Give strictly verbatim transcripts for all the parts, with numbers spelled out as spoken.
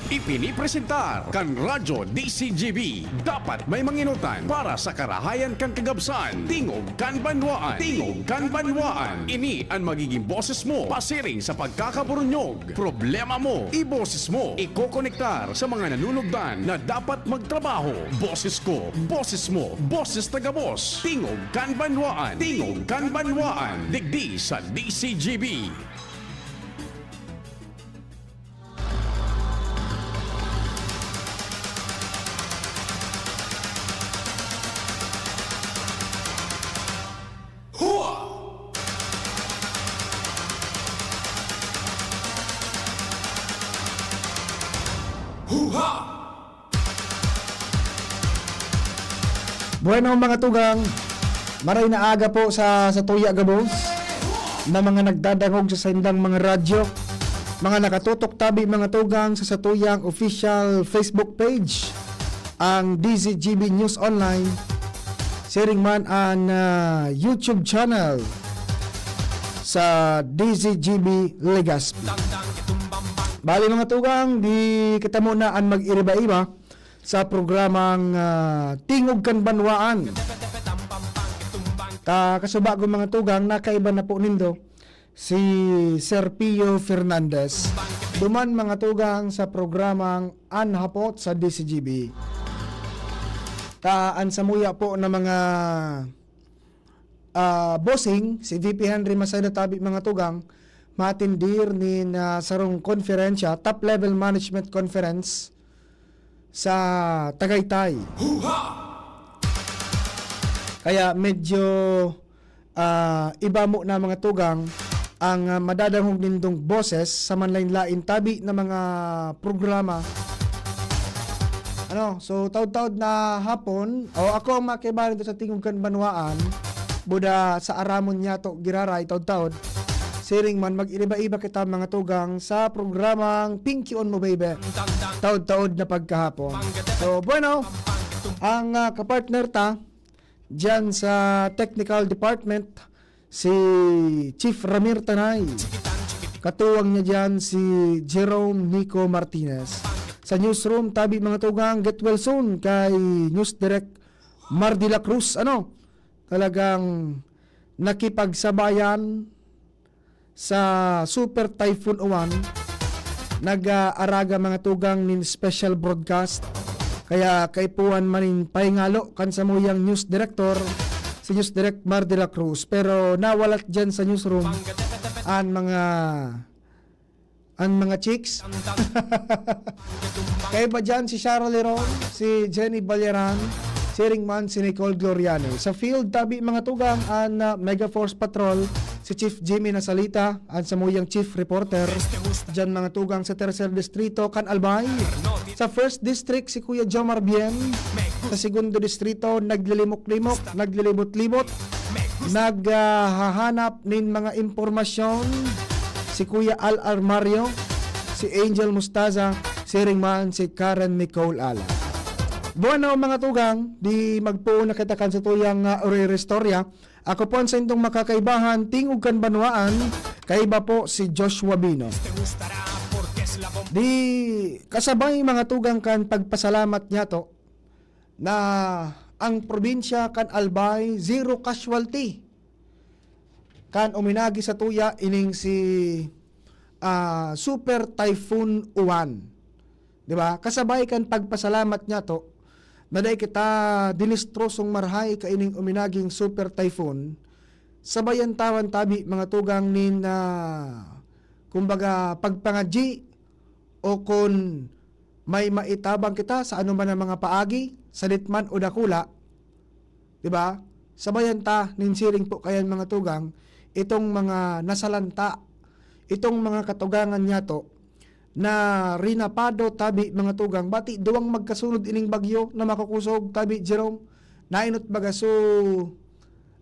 Ipinipresentar kan Radyo D C G B. Dapat may manginutan para sa karahayan kan kagabsan. Tingog kan banwaan. Tingog kan banwaan. Ini an magiging boses mo pasiring sa pagkakaburunyog. Problema mo, iboses mo. Ikokonektar sa mga nanunugdan na dapat magtrabaho. Boses ko, boses mo, boses taga-boss. Tingog kan banwaan. Tingog kan banwaan. Digdi sa D C G B. Hua! Huha! Bueno, mga tugang, maray na aga po sa, sa tuya gabos na mga nagdadangog sa saindang mga radyo, mga nakatutok tabi, mga tugang, sa satuyang official Facebook page, ang D Z G B News Online, siring man an, ah, YouTube channel sa D Z G B Legazpi. Bali, mga tugang, di kita muna an mag-iriba-iba sa programang, ah, Tingog kan Banwaan. Ta, kasubago, mga tugang, nakaiba na po nindo si Sir Pio Fernandez. Duman, mga tugang, sa programang An Hapot sa D C G B. Ta, an samuya po na mga, ah, bossing, si V P Henry Maceda tabi, mga tugang, matindir nin, ah, sarong konferensya, top level management conference sa Tagaytay. Huha! Kaya medyo, ah, iba mo na, mga tugang, ang, ah, madadangog nindong boses sa manlain-lain tabi na mga programa. Ano, so, taod-taod na hapon, o, ako ang makibahan dito sa Tingog kan Banwaan, buda sa Aramon niyato, giraray, taod-taod. Siring man, mag-iriba-iba kita, mga tugang, sa programang Pinky on Mo Baby, taod-taod na pagkahapon. So, bueno, ang, ah, kapartner ta, diyan sa technical department, si Chief Ramir Tanay. Katuwang niya diyan si Jerome Nico Martinez. Sa newsroom, tabi, mga tugang, get well soon kay News Direct Mar de la Cruz. Ano, talagang nakipagsabayan sa Super Typhoon Uwan, nag-aaraga, mga tugang, nin special broadcast. Kaya kaipuhan man nin pahingalo kan samuyang news director, si News Direct Mar de la Cruz. Pero nawalat dyan sa newsroom an mga, an mga chicks. Kaiba dyan si Shara Leron, si Jenny Balyaran, siring man si Nicole Gloriani. Sa field, tabi, mga tugang, an, ah, Mega Force Patrol, si Chief Jimmy Nasalita, an samuyang chief reporter. Dyan, mga tugang, sa Tercer Distrito, kan Albay. Sa First District, si Kuya Jomar Bien. Sa Segundo Distrito, naglilimok-limok, naglilibot-libot, naghahanap nin mga impormasyon si Kuya Al Armario, si Angel Mustaza, siring man si Karen Nicole Ala. Bueno, mga tugang, di magpoon na kita kan satuyang, ah, uriristorya. Ako po an saindong makakaibahan, Tingog kan Banwaan, kaiba po si Joshua Bino. Di kasabay, mga tugang, kan pagpasalamat niyato na ang probinsya kan Albay, zero casualty kan uminagi sa tuya ining si, ah, Super Typhoon Uwan. Di ba? Kasabay kan pagpasalamat niyato na dai kita dinistrosong marahay kaining uminaging Super Typhoon, sabayan ta man tabi, mga tugang, nin, ah, kumbaga, pagpangadyi o kun may maitabang kita sa anoman na mga paagi, sadit man o dakula, di ba? Sabayan ta nin siring po kayan, mga tugang, itong mga nasalanta, itong mga katugangan niyato na rinapado tabi, mga tugang, bati duwang magkasunod ining bagyo na makukusog tabi, Jerome, nainot baga so,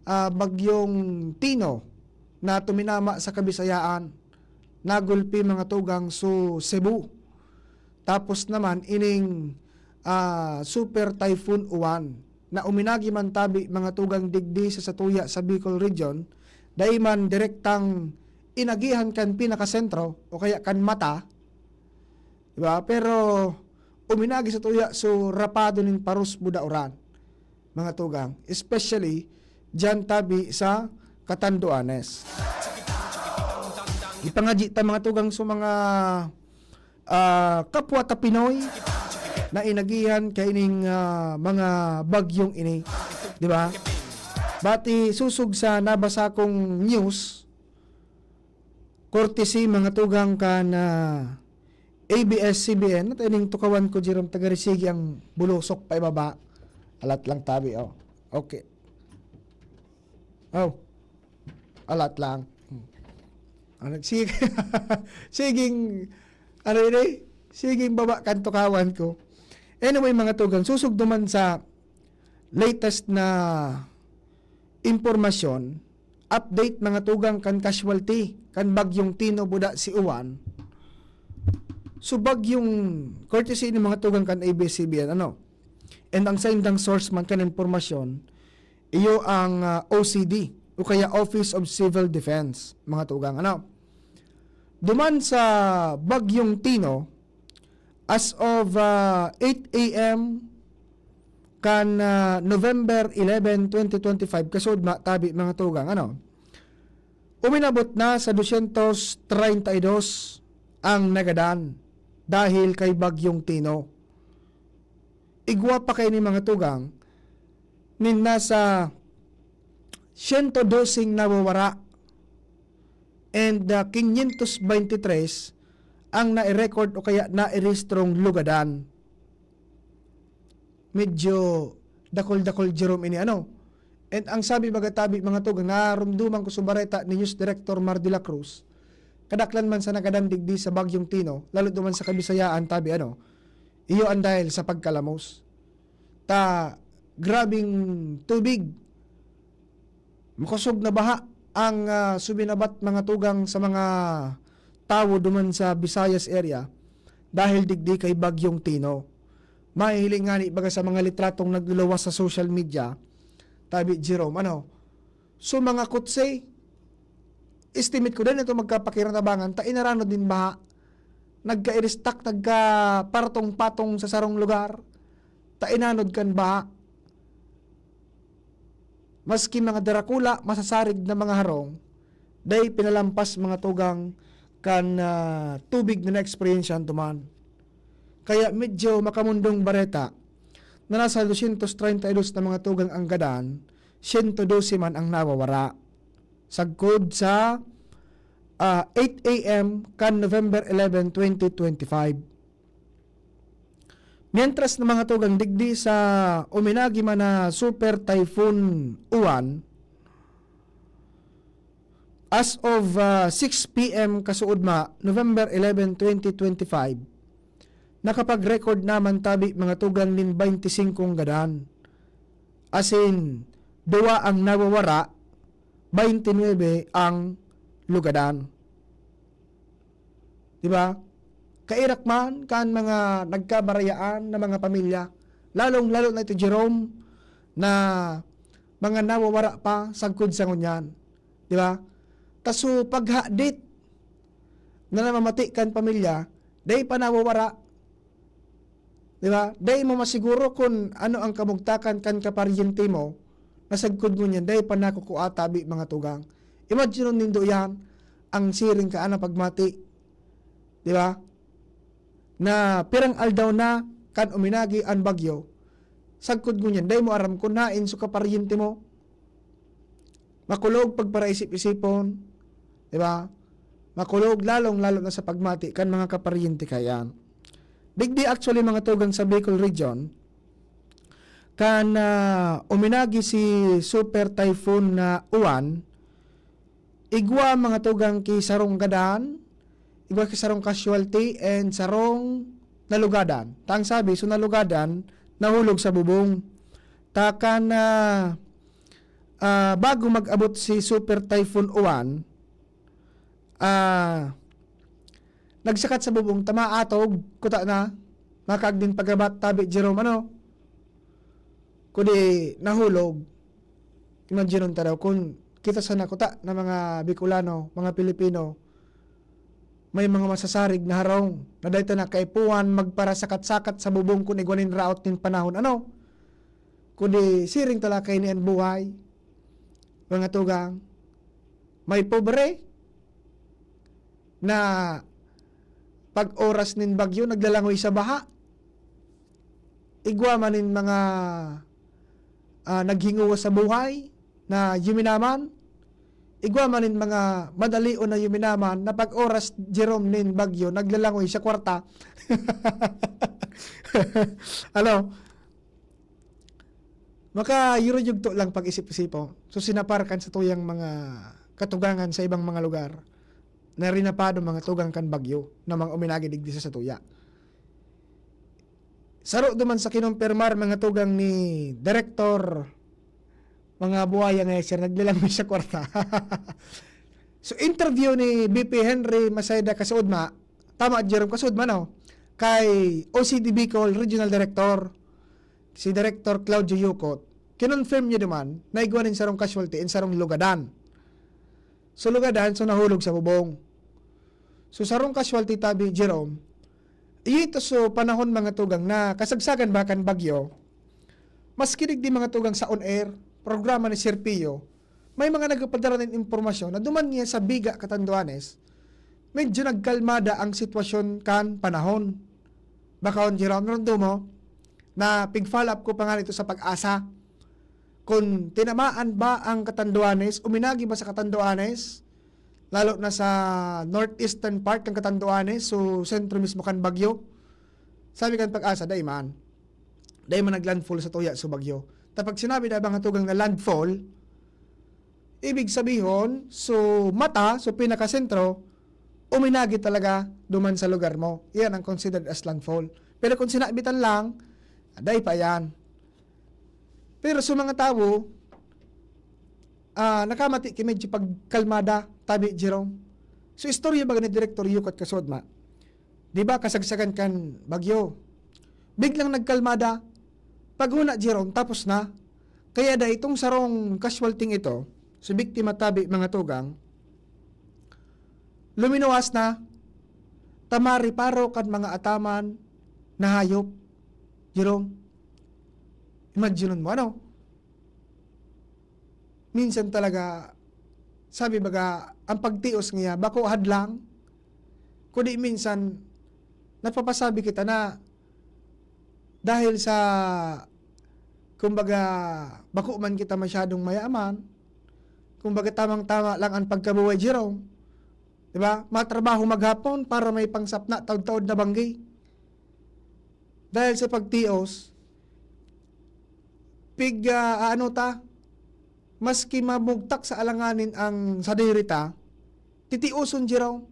ah, bagyong Tino na tuminama sa Kabisayaan, nagulpi, mga tugang, so Cebu. Tapos naman ining, ah, Super Typhoon Uwan na uminagi man tabi, mga tugang, digdi sa satuya sa Bicol Region, dai man direktang inagihan kan pinakasentro o kaya kan mata, Di ba? Pero uminagi sa tuya, so rapado nin parus buda uran, mga tugang. Especially dyan tabi sa Catanduanes. Ipangadyi ta, mga tugang, sa mga ah, kapwa ta Pinoy na inagihan kaining, ah, mga bagyong ini, di ba? Bati susog sa nabasa kong news, courtesy, mga tugang, kan, ah, A B S C B N, at ining tukawan ko, Jerome, tagarisigi ang bulusok pa ibaba. Alat lang tabi, oh. Okay. Oh. Alat lang. Hmm. Ano, sige, siging, ano yun eh? Siging baba kan tukawan ko. Anyway, mga tugang, susog duman sa latest na impormasyon, update, mga tugang, kan casualty kan Bagyong Tino buda si Uwan. So, bagyong courtesy ni, mga tugang, kan A B S C B N, ano? And ang saindang source man kan impormasyon, iyo ang, ah, O C D o kaya Office of Civil Defense, mga tugang, ano. Duman sa Bagyong Tino, as of, ah, eight A M kan, ah, November eleven, twenty twenty-five, kasud matabi, mga tugang, ano, uminabot na sa dosyentos treinta y dos ang nagadan dahil kay Bagyong Tino. Igwa pa kaini, mga tugang, nin nasa siyento doseng nawawara and, ah, quinientos veintitrés ang nai-record o kaya nairehistrong lugadan. Medyo dakol-dakol, Jerome, ini, ano? And ang sabi, baga tabi, mga tugang, narumduman ko sa bareta ni News Director Mar de la Cruz, kadaklan man sa nagadan digdi sa Bagyong Tino, lalo duman sa Kabisayaan, tabi, ano, iyo ang dahil sa pagkalamos. Ta, grabing tubig, makosog na baha ang, ah, subinabat, mga tugang, sa mga tawo duman sa Visayas area dahil digdi kay Bagyong Tino. Mahihiling ngani, baga, sa mga litratong nagluluwas sa social media, tabi, Jerome, ano? So, mga kutse, estimate ko din ito magkapakiranabangan, ta inaranod nin baha, nagkairistak, nagkapartong-patong sa sarong lugar, ta inanod kan baha. Maski mga darakula, masasarig na mga harong, dai pinalampas, mga tugang, kan, ah, tubig na naeksperyensyahan duman. Kaya medyo makamundong bareta na nasa dosyentos treinta y dos na mga tugang ang gadan, siyento dose man ang nawawara. Sagkod sa, ah, eight A M kan November eleven, twenty twenty-five. Mientras na, mga tugang, digdi sa uminagi man na Super Typhoon Uwan, as of, ah, six P M kasuodma, November eleven, twenty twenty-five, nakapag-record naman tabi, mga tugang, nin baynte singkong gadan. Asin, duwa ang nawawara, baynte nuebe ang lugadan. Di ba? Kairak man kan mga nagkabarayaan na mga pamilya, lalong-lalo na ito, Jerome, na mga nawawara pa sagkod sa ngunyan. Di ba? Ta so paghadit na namamati kan pamilya, dai pa nawawara. Di ba? Dai mo masiguro kun ano ang kamugtakan kan kaparyente mo na sagkod ngunyan dai pa nakukua tabi, mga tugang. Imagine nindo yan, ang siring ka ana pagmati. Di ba? Na pirang aldaw na kan uminagi an bagyo, sagkod ngunyan, dai mo aram kun haen so kaparyente mo. Makulog pagparaisip-isipon, di ba? Makulog, lalong-lalo na sa pagmati kan mga kaparyente kaiyan. Digdi actually, mga tugang, sa Bicol Region, kan, ah, uminagi si Super Typhoon na Uwan, igwa, mga tugang, ki sarong gadan, igwa ki sarong casualty, and sarong nalugadan. Ta ang sabi, so nalugadan, nahulog sa bubong. Ta kan, ah, ah, bago mag-abot si Super Typhoon Uwan, ah, nagsakat sa bubong, ta maatog, kuta na, makaagning paghabat, tabi, Jerome, ano? Kundi nahulog. Imagine ta daw, kung kita sana kuta na mga Bicolano, mga Pilipino, may mga masasarig na harong na dai ta na kaipuhan magparasakat-sakat sa bubong kun igwa nin raot nin panahon. Ano? Kundi siring talaga kaini an buhay, mga tugang. May pobre na pag oras nin bagyo, naglalangoy sa baha. Igwa man nin mga, ah, naghinguwa sa buhay na yuminaman. Igwa man nin mga madalion na yuminaman na pag oras, Jerome, nin bagyo, naglalangoy sa kwarta. Ano? Makayuruyugto lang pag-isip-isipo. So, sinapar kan satuyang mga katugangan sa ibang mga lugar na rinapado mga tugang kan bagyo na mga uminagi digdi sa satuya. Saro duman sa kinumpirmar mga tugang ni Direktor, mga buhaya nga siya naglalangoy sa kwarta. So, interview ni B P Henry Masayda kasuodma, tama, Jerome, kasuodma, no? Kay O C D Bicol Regional Director, si Director Claudio Yucot, kinonfirm niya duman na igwa nin sarong casualty in sarong lugadan. So, lugadan, so nahulog sa bubong. So, sarong casualty tabi, Jerome, iyo ito so panahon, mga tugang, na kasagsagan ba kan bagyo, maski digdi, mga tugang, sa on-air, programa ni Sir Pio, may mga nagpapadara nin impormasyon na duman niya sa Biga, Catanduanes, medyo nagkalmada ang sitwasyon kan panahon. Baka on, Jerome, naramdam mo na pig-follow up ko pa nga nito sa Pag-asa. Kung tinamaan ba ang Catanduanes, uminagi ba sa Catanduanes, lalo na sa northeastern part ng Catanduanes, so sentro mismo kan bagyo? Sabi kan Pag-asa, dai man. Dai man naglandfall sa tuya so bagyo. Ta pag sinabi na mga tugang na landfall, ibig sabihon, so mata, so pinakasentro, uminagi talaga duman sa lugar mo. Iyan ang considered as landfall. Pero kung sinabitan lang, dai pa yan. Pero sa mga tawo, ah, nakamati ki medyo pagkalmada, tabi, Jerome. So, istorya baga ni Direktor Yucot kasuodma, di ba, kasagsagan kan bagyo, biglang nagkalmada. Paghuna, Jerome, tapos na. Kaya dai itong sarong casualty ito, si biktima tabi, mga tugang, luminuwas na, ta mareparo kan mga ataman na hayop. Jerome, imagine mo, ano? Minsan talaga, sabi baga, ang pagtios niya, bako hadlang, kundi minsan, napapasabi kita na dahil sa, kumbaga, bako man kita masyadong mayaman, kumbaga, tamang-tama lang ang pagkabuhay, Jerome. Di ba? Matrabaho maghapon para may pangsapna, taod-taod na banggi. Dahil sa pagtios, pig, ah, ano ta, maski mamugtak sa alanganin ang sadiri ta, titioson, Jerome,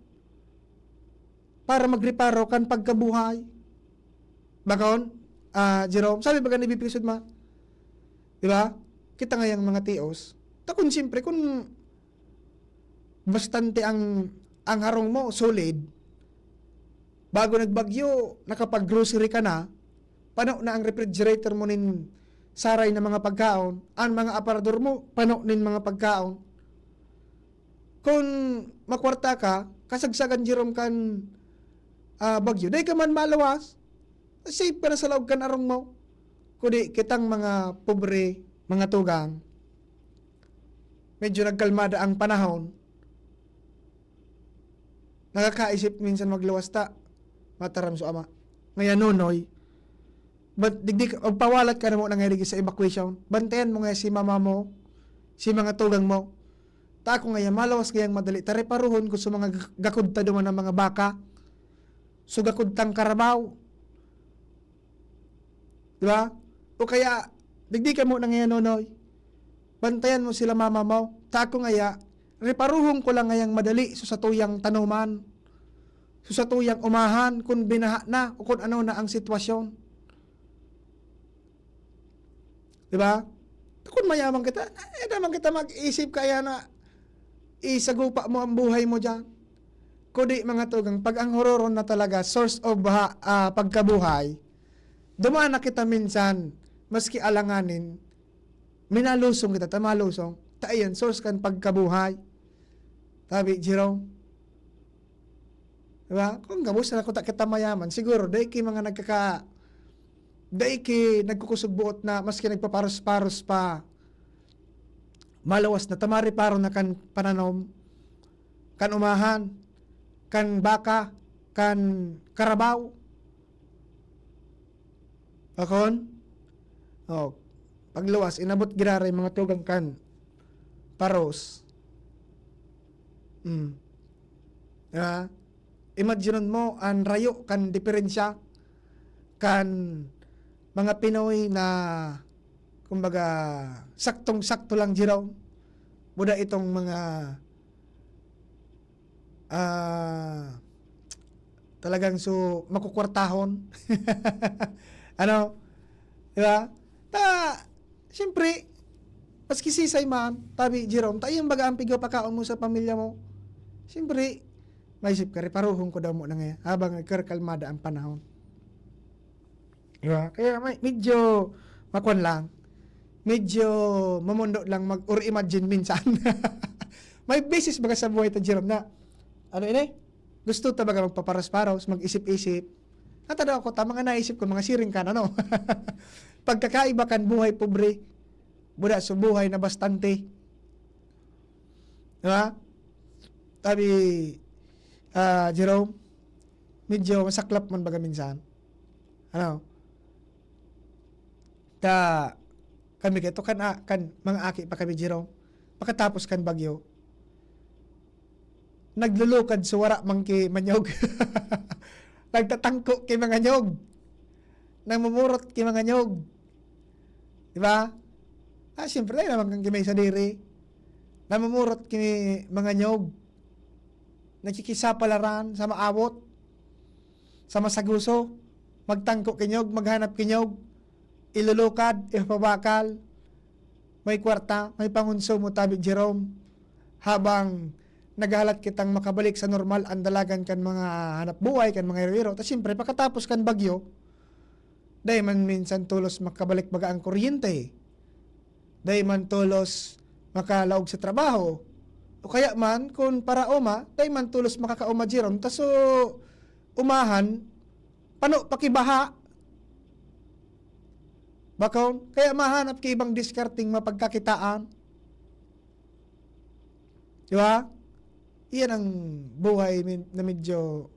para magreparo kan pagkabuhay. Bakaon, ah, Jerome, sabi baga ni B P Sudma, di ba? Kita ngayang mga tios. Ta kun siyempre, kun bastante ang, ang harong mo, solid, bago nagbagyo, nakapag-grocery ka na, pano na ang refrigerator mo nin saray na mga pagkaon, ang mga aparador mo, pano nin mga pagkaon. Kun makwarta ka, kasagsagan, Jerome, kan, ah, bagyo, dai ka man maluwas, safe ka na sa laog kan arong mo. Kundi kitang mga pobre, mga tugang, medyo nagkalmada ang panahon, nakakaisip minsan magluwas ta, mataram so ama. Ngayon, Nonoy, but digdi ka, magpawalat ka na mo na nga sa evacuation. Bantayan mo nga si mama mo, si mga tugang mo. Ta ako ngayon, malawas kayang madali. Ta reparuhon ko sa mga g-, gakod ta duman ng mga baka. So gakod tang karabaw. Di ba? O kaya, digdi ka mo na ngayon, Nonoy. Bantayan mo sila mama mo. Ta ako ngaya, reparuhon ko lang ngayang madali so satuyang tanuman, so satuyang umahan, kung binaha na, o kung ano na ang sitwasyon. Di ba? Kung mayaman kita, eh, naman kita mag-isip kaya na isagupa mo ang buhay mo dyan. Kundi, mga tugang, pag ang hororon na talaga, source of ha-, ah, pagkabuhay, dumaan na kita minsan, maski alanganin, minalusong kita, ta malusong, ta iyan, source kan pagkabuhay. Tabi, Jerome. Di ba? Kung gabos na kuta kita mayaman, siguro, dai ki mga nagkaka-, dai ki nagkukusog buot na maski nagpaparos-paros pa, maluwas na, tamari paro na kan pananom, kan umahan, kan baka, kan karabaw. Bakon? Oh, pagluwas, inabot giraray mga tugang kan paros. Hmm. Di ba? Imagine mo ang rayo kan diferensya kan mga Pinoy na, kumbaga, saktong-sakto lang, Jerome. Buda itong mga, ah, talagang so, makukwartahon. Ano? Di ba? Ta, siyempre, maski sisay man, tabi, Jerome, ta iyang baga ang pigpapakaon mo sa pamilya mo. Siyempre, maisip ka, "Reparohon ko daw mo na ngayon habang nagkakalmada ang panahon." Di ba? Kaya may, medyo makuan lang. Medyo mamundo lang mag or imagine minsan. May basis baga sa buhay ta, Jerome, na, ano ini? Gusto ta baga magpaparos-paros, mag-isip-isip. Natadaw ako, ta mga naisip ko, mga siring kan, ano? Pagkakaiba kan buhay pobre, buda sa buhay na bastante. Di ba? Tabi, ah, Jerome, medyo masaklap man baga minsan. Ano? Ta, kami kaito kan a-, kan mga aki pa kami, Jerome. Pakatapos kan bagyo, naglulukad sa wara man ki manyog. Nagtatangko ki mga nyog. Namumurot ki mga nyog. Di ba? Ah, siyempre, dai naman kan ki may sadiri. Namumurot ki mga nyog. Nakikisapalaran sa maawot, sa masaguso. Magtangko ki nyog, maghanap ki nyog. Ilulukad, ipapabakal. May kwarta, may pangonsumo tabi, Jerome. Habang naghahalat kitang makabalik sa normal ang dalagan kan mga hanap buhay, kan mga iro-iro. Ta siyempre, pakatapos kan bagyo, dai man minsan tolos makabalik baga ang kuryente. Dai man tolos makalaog sa trabaho. O kaya man, kun paraoma, dai man tolos makakaoma, Jerome. Ta so, umahan, pano pa ki baha. Bakon, kaya mahanap ki ibang diskarteng mapagkakitaan. Di ba? Iyan ang buhay min-, na medyo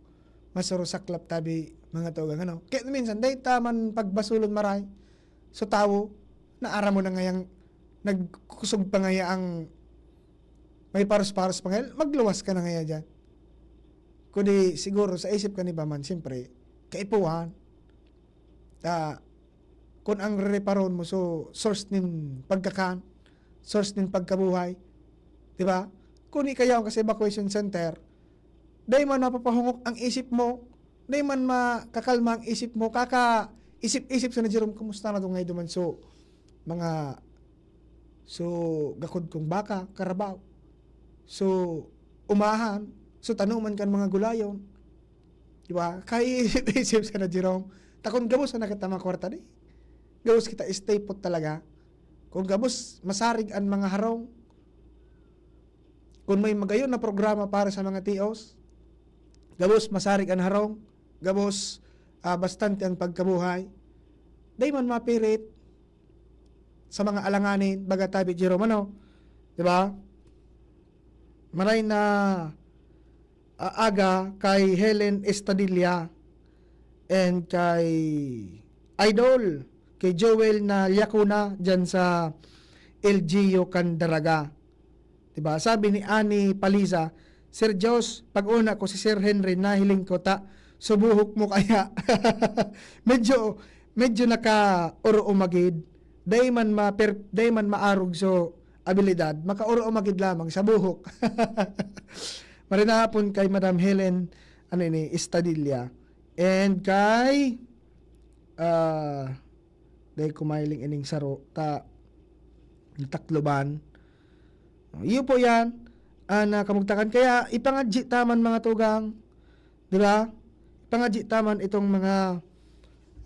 masurusaklap tabi, mga tugang, ano? Kaya minsan, dai ta man pagbasulon maray. So, tawo, naaram mo na ngayang nagkusog pa ngaya ang may paros-paros pa ngaya, magluwas ka na ngaya diyan. Kundi siguro sa isip ka ni ba man, siyempre, kaipuhan. Ah, kun ang rereparon mo, so, source nin pagkakan, source nin pagkabuhay, di ba? Kun ikayaw ka sa evacuation center, dai man mapapahungok ang isip mo, dai man makakalma ang isip mo, kaka-isip-isip sa na, "Jerome, kumusta na dungay duman so mga, so, gakod kong baka, karabaw, so, umahan, so, tanuman kan mga gulayon." Di ba? Kaiisip-isip sa na, Jerome. Ta kun gabos na kita mga kwarta, di. Gabos kita stay put talaga. Kun gabos, masarig an mga harong. Kun may magayon na programa para sa mga tios, gabos masarig an harong, gabos, ah, bastante ang pagkabuhay. Dai man mapirit sa mga alanganin, baga tabi, Jerome, ano? Di ba? Maray na, ah, aga kay Helen Estadilla and kay Idol, kay Joel na Liacona dyan sa L G U kan Daraga. Diba? Sabi ni Annie Paliza, "Sir Jos, pag-una ko si Sir Henry, nahiling ko ta, subuhok mo kaya." Medyo, medyo naka-oro-umagid. Dai man ma-, per-, dai man maarog so abilidad, maka-oro-umagid lamang sa buhok. Maray na hapon kay Madam Helen, ano ini, Estadilla. And kay, ah, dai ko mahiling ining saro, ta, Tacloban. Iyo po yan, ah, na kamugtakan. Kaya ipangadji ta man, mga tugang, di ba? Ipangadji ta man itong mga,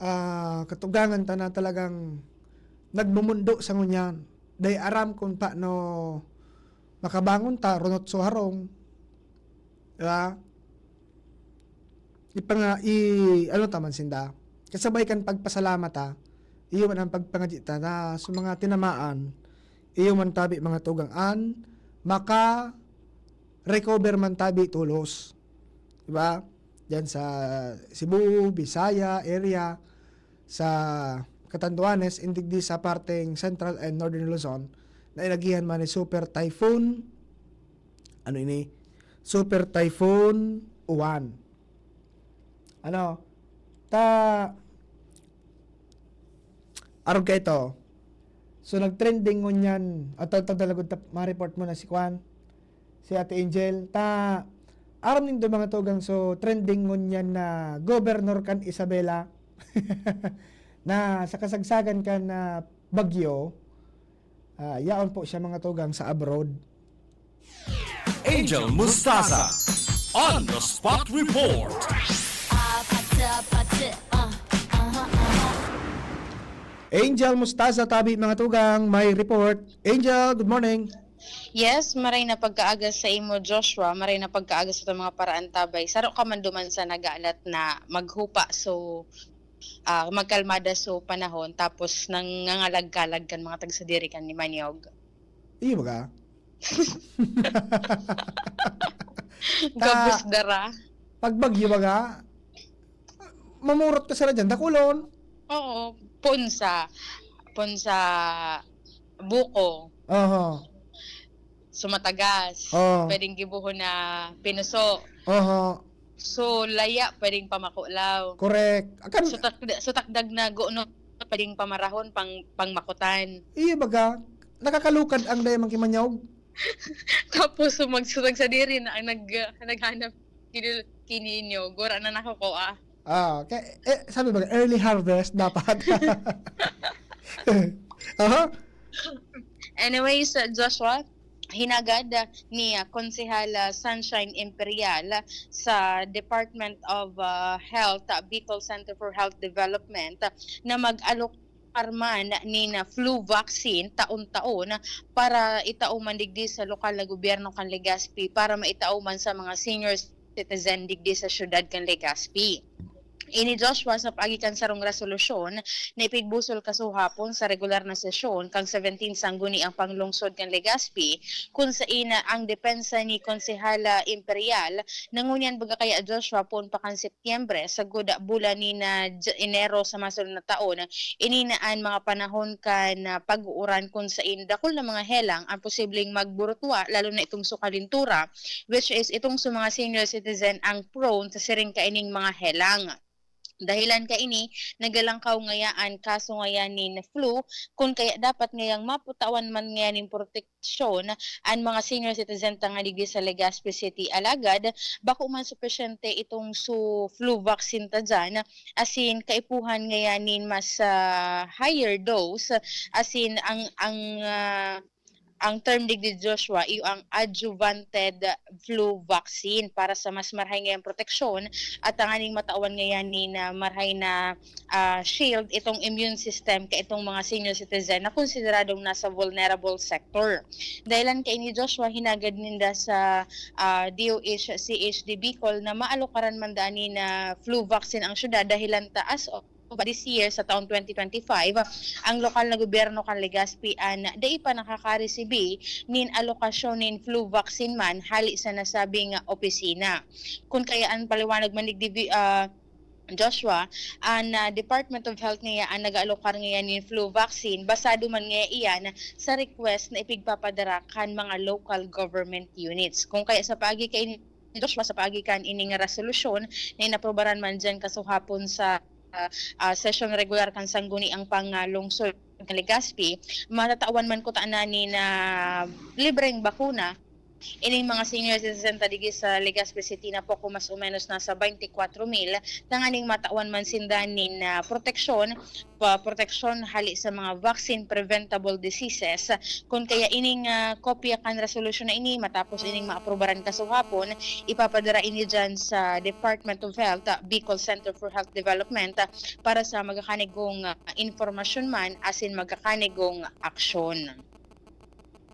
ah, katugangan ta na talagang nagmumundo sa ngunyan. Dai aram kung paano makabangon ta, runot so harong. Di ba? ipanga-, i-, ano ta man sinda, kasabay kan pagpasalamat ta, iyo man ang pagpangadyi ta na sa mga tinamaan, iyo man tabi mga tugang an maka-recover man tabi tolos. Di ba? Diyan sa Cebu, Bisaya area, sa Catanduanes, and digdi sa parteng Central and Northern Luzon, na inagihan man ni Super Typhoon, ano ini? Super Typhoon Uwan. Ano? Ta, arog ka ito. So, nag-trending ngunyan. At ta, ta, talagod ta, ma-report mo na si Kwan, si Ate Angel. Ta, aram nindo mga tugang, so, trending ngunyan na gobernador kan Isabela na sa kasagsagan kan, ah, bagyo, ah, yaon po siya mga tugang sa abroad. Angel Mustaza on the spot report. Ah, pati, pati, ah, aha, aha. Angel Mustaza tabi mga tugang, may report. Angel, good morning. Yes, maray na pagkaaga sa imo, Joshua. Maray na pagkaaga sa mga paraantabay. Saro ka man duman sa nagalat na maghupa, so ah, magkalmada so panahon, tapos nangangalag-kalag kan mga tagsadiri kan ni Manyog. Iyo baga? Gabos dara. Pag bagyo baga, mamurot ka sana dyan, dakulon. Oo, punsa. Punsa buko. Oho. Sumatagas. Oo. Pwedeng gibuhon na pinuso. Oho. So, laya, pwedeng pamakulaw. Correct. Akan, So, takda, so takdag na guno, pwedeng pamarahon, pang, pangmakutan. iyo baga, nakakalukad ang dayamang kimanyog. Tapos, so, magsutag sa diri na ang nag, naghanap kini, kininyo. Gura na nakukuha. Ah, kaya, eh, sabi ba, early harvest dapat. Aha. Anyways, uh, Joshua, hinagad uh, ni uh, Konsehal uh, Sunshine Imperial uh, sa Department of uh, Health, uh, Bicol Center for Health Development, uh, na mag-alokar man nin uh, flu vaccine taon-taon para itao man digdi sa lokal na gobyerno kan Legazpi para maitao man sa mga senior citizen digdi sa syudad kan Legazpi. Ini Joshua sa paagi kan sarong resolusyon na ipigbusol kasuhapon sa regular na sesyon kan seventeen Sangguniang Panglungsod kan Legazpi, kun sain ang depensa ni Konsehala Imperial na ngunyan baga kaya Joshua poon pa kan Setyembre sagud bulan ni na J- Enero sa masunod na taon, ini na an mga panahon kan ah, pag-uuran kun sain dakul na mga helang ang posibleng magburutwa lalo na itong sa kalintura, which is itong sa mga senior citizen ang prone sa siring kaining mga helang. Dahilan kaini, nagalangkaw ngaya an kaso ngaya nin flu, kun kaya dapat ngayang maputawan man ngaya nin proteksyon an mga senior citizen tangani digdi sa Legazpi City. Alagad, bako man supisyente itong su flu vaccine ta dyan, asin kaipuhan ngaya nin mas ah, higher dose, asin ang ang ah, ang term digdi Joshua, iyo ang adjuvanted flu vaccine para sa mas marhay ngayang proteksyon at tanganing matawan ngayan ni na marhay na ah, shield itong immune system ka itong mga senior citizen na konsideradong nasa vulnerable sector. Dahilan kaini Joshua, hinagad ninda sa ah, D O H C H D Bicol na maalokaran man daan ni na flu vaccine ang syudad dahilan taas o this year sa taon twenty twenty-five, ang lokal na gobyerno kan Legazpi an dai pa nakakaresibi nin alokasyon nin flu vaccine man hali sa nasabing opisina. Kun kaya an paliwanag man digdi, ah, Joshua, an ah, Department of Health ngaya an nag-aalokar ngaya nin flu vaccine, basado man ngaya iyan sa request na ipigpapadara kan mga local government units. Kung kaya sa paagi kaini Joshua, sa paagi kan ini nga resolusyon na inaprobaran man diyan kasuhapon sa ah, ah, sesyon regular kan Sangguniang Panglungsod kan Legazpi, matatawan man kutana ni na libreng bakuna ining mga senior citizen ta digdi sa Legazpi City na poko mas o menos nasa twenty-four mil, tanganing matawan man sinda nin ah, proteksyon, pa, proteksyon hali sa mga vaccine preventable diseases. Kun kaya ining ah, kopya kan resolusyon na ini matapos ining maaprobaran kasuhapon, ipapadara ini dyan sa Department of Health, ah, Bicol Center for Health Development, ah, para sa magakanigong ah, impormasyon man asin magakanigong aksyon.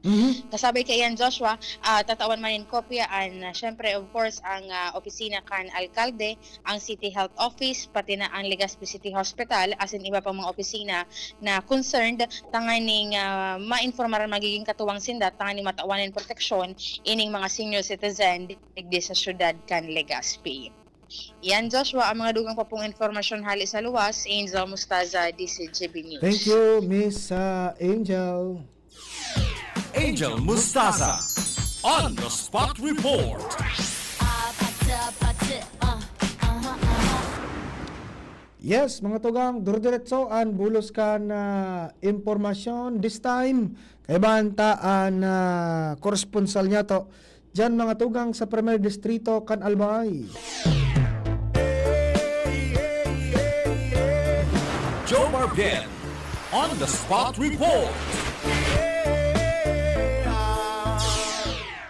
Mhm. Kasabay kaiyan, Joshua, ah, tatawan man nin kopya an, ah, syempre, of course, ang, ah, opisina kan alkalde, ang City Health Office, pati na ang Legazpi City Hospital, asin iba pang mga opisina na concerned, tanganing, ah, mainformar an magiging katuwang sinda, tanganing matawan nin proteksyon ining mga senior citizen digdi sa syudad kan Legazpi. Yan, Joshua, ang mga dugang pa pong impormasyon hali sa luwas. Angel Mustaza, D C G B News. Thank you, Miss, ah, Angel. Angel Mustaza, on the spot report. Yes, mga tugang, durdiretso an bulos kan, ah, impormasyon. This time, kaibahan ta an, ah, koresponsal niyato diyan, mga tugang, sa Primer Distrito kan Albay. Jomar Bien, on the spot report.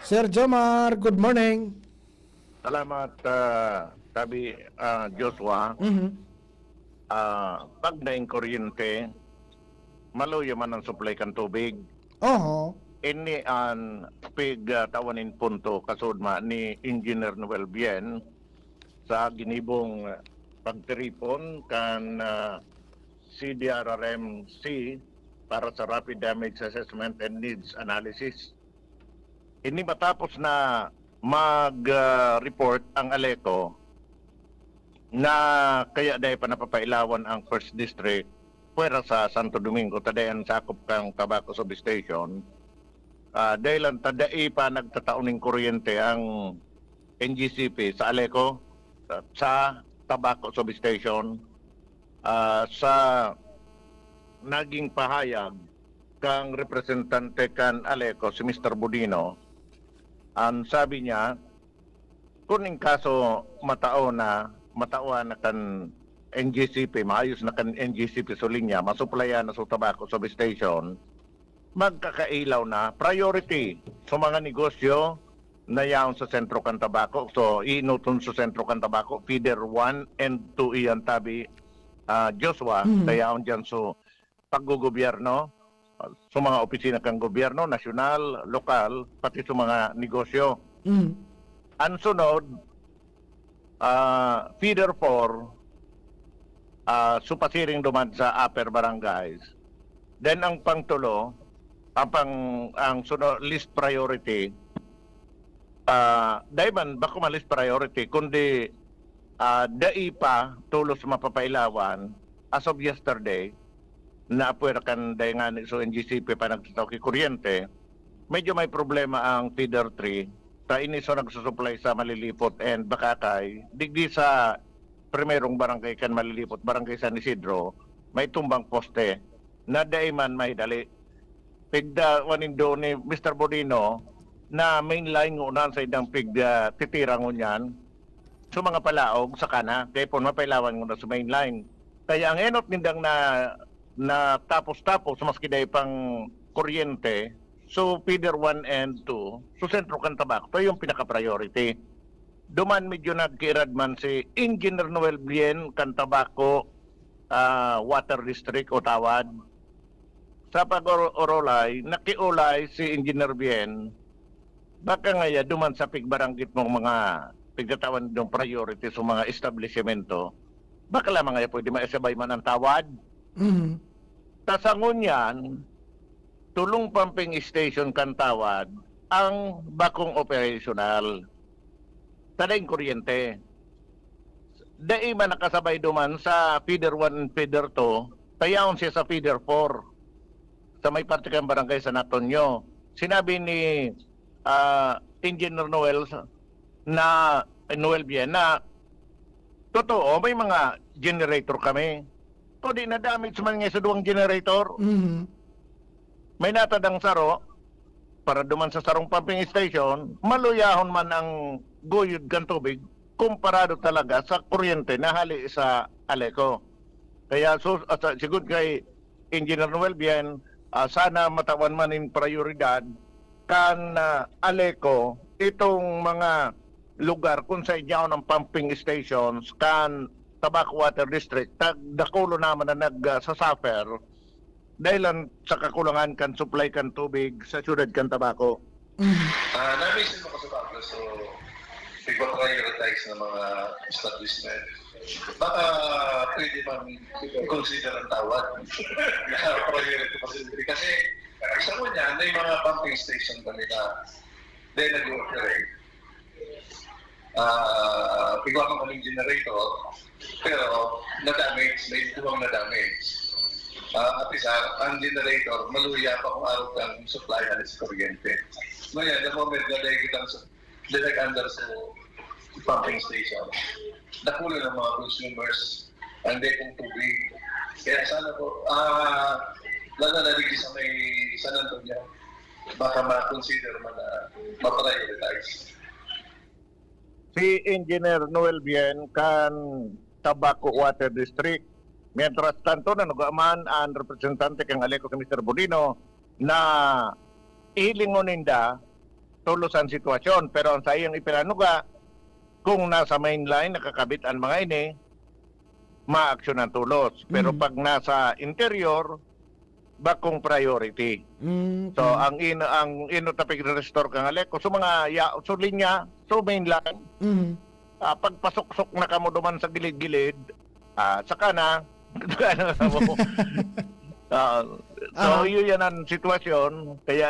Sir Jomar, good morning. Salamat, ah, Tabi, ah, Joshua. Mhm. Ah, pag naing kuryente, maluya man ang supply kan tubig. Oho. Ini an pig, ah, tawan nin punto kasudma ni Engineer Noel Bien sa ginibong pagtiripon kan, ah, C D R R M C para sa Rapid Damage Assessment and Needs Analysis. Ini matapos na mag, ah, report ang ALECO na kaya dai pa napapailawan ang First District, pwera sa Santo Domingo, ta dai an sakop kan Tabaco Substation. Ah, dai lang ta dai pa nagtatao nin kuryente ang N G C P sa ALECO, sa, sa Tabaco Substation. Ah, sa naging pahayag kan representante kan ALECO, si Mister Bodino, ang sabi niya, kun in kaso matao na, matawan na kan N G C P, maayos na kan N G C P su linya, masuplayan na su Tabaco Substation, magkakailaw na, priority sa mga negosyo na yaon sa sentro kan Tabaco. So, iinoton sa sentro kan Tabaco, feeder one and two iyan, Tabi, ah, Joshua, Mm. na yaon diyan sa paggogobyerno, ah, sa mga opisina kan gobyerno, nasyonal, lokal, pati sa mga negosyo. Mm. Ang sunod, ah, feeder four, ah, supasiring duman sa upper barangays. Then ang pangtulo, ang pang, ang suno-, least priority, ah, dai man, bako man least priority, kundi, ah, dai pa tolos mapapailawan as of yesterday, na apwera kan dai ngani so N G C P pa nagtatao ki kuryente, medyo may problema ang feeder three, ta ini so nagsusuplay sa Malilipot and Bacacay, digdi sa primerong barangay kan Malilipot, Barangay San Isidro, may tumbang poste na dai man mahidali. Pigda, wanindo ni Mister Bodino na main line ngunan sa idang pigda titira ngunyan. So, mga palaog sa kana, kaya po mapailawan nguna sa main line. Kaya ang enot nindang na, na tapos-tapos, maski dai pang kuryente, so feeder one and two, so sentro kan Tabaco, to yung pinaka-priority. Duman medyo nagkiirad man si Engineer Noel Bien kan Tabaco, ah, Water District o Tawad. Sa pag-orolay, nakiolay si Engineer Bien, baka ngaya duman sa pigbaranggit mong mga pigtatawan nindong priority sa mga establisimento, baka lamang ngaya pwede maisabay man ang Tawad. Mhm. Ta sa ngunyan, tolong pumping station kan Tawad ang bakong operasyonal. Ta daing kuryente. Dai man nakasabay duman sa feeder one and feeder two, ta yaon siya sa feeder four, sa may parte kan Barangay San Antonio. Sinabi ni, ah, Engineer Noel sa, na, Noel Bien, na totoo, may mga generator kami. O di na-damage man nga sa duwang generator. Mhm. May natadang saro para duman sa sarong pumping station, maluyahon man ang guyod kan tubig komparado talaga sa kuryente na hali sa ALECO. Kaya sus-, ah, sa, sigud kay Engineer Noel Bien, ah, sana matawan man nin prayoridad kan, ah, ALECO itong mga lugar kung sa yaon ang pumping stations kan Tabaco Water District, tag dakulo naman na nag, ah, sa suffer dahilan sa kakulangan kan supply kan tubig sa siyudad kan Tabaco. Ah, namisin mo kasi ba? So, ipa-prioritize ng mga establishment. Baka pwede man i-consider ang tawad. Priority facility. Kasi sa mo niya, may mga pumping station kami na then nag-ooperate. Ah, pigwa man kaming generator, pero na-damage, may duwang na-damage. Ah, at isa, ang generator, maluya pa kung araw kang supply na sa kuryente. Ngayon, the moment na dahil kitang sa direct under sa pumping station, nakulo ng mga consumers ang dekong tubig. Kaya sana po, ah, lalo na dito sa may San Antonio, baka ma-consider man na ma-prioritize. Si Engineer Noel Bien kan Tabaco Water District. Mientras tanto, nanuga man ang representante kang Aleco, si Mister Bodino, na ihilingon ninda tulos ang sitwasyon. Pero ang saiyang ipinanuga, kung nasa main line nakakabit ang mga ini, maaksyon ang tulos. Pero Mm. pag nasa interior, bakong priority. Mm, So, mm. ang in, ang ino tapig restore kang Aleco, so mga ya, so linya, so main line, Mhm. ah, pagpasuksok na kamo duman sa gilid-gilid, ah, saka na, ano na mo. Ah, so, Aha. yun yan ang sitwasyon. Kaya,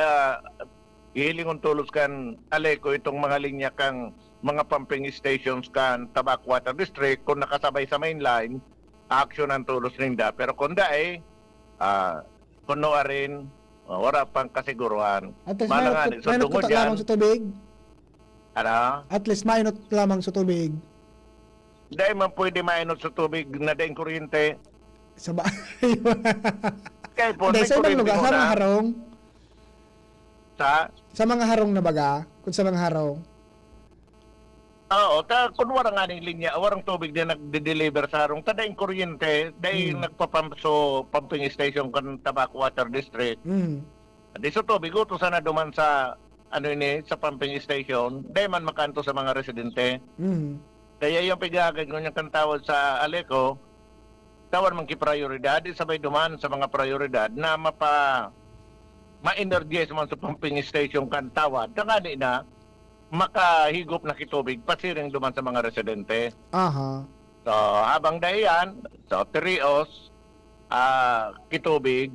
hihilingon tulos kan Aleco itong mga linya kang mga pumping stations kan Tabaco Water District. Kung nakasabay sa main line, action ang tulos ninda. Pero kung dai, ah, kuno arin, ah, wala pang kasiguruhan. At least Mana may, nga, may sundungon nagkuta yan. lamang sa tubig. Ano? At least mainot lamang sa tubig. Dai man pwede mainot sa tubig na daing kuryente. Sa ba? Kaya po, Hindi, may sa ibang kuryente lugar, sa muna. mga harong. Sa? Sa mga harong na baga. Kung sa mga harong. Oo, ta, kung wala nga ning linya, warang tubig na nagde-deliver sa harong, ta daing kuryente, dai Hmm. nagpapump so pumping station kan Tabaco Water District. Mm. Di so tubig, uto sana duman sa, ano ini, sa pumping station, dai man makanto sa mga residente. Mm. Kaya yung pigagad ko niyang kantawad sa Aleco, tawan man ki prioridad, isabay duman sa mga prioridad na mapa, ma-energize man sa pumping station kantawad. Tangani na, makahigop na kitubig, pasiring duman sa mga residente. Aha. So, habang daiyan, so, tirios, ah, kitubig,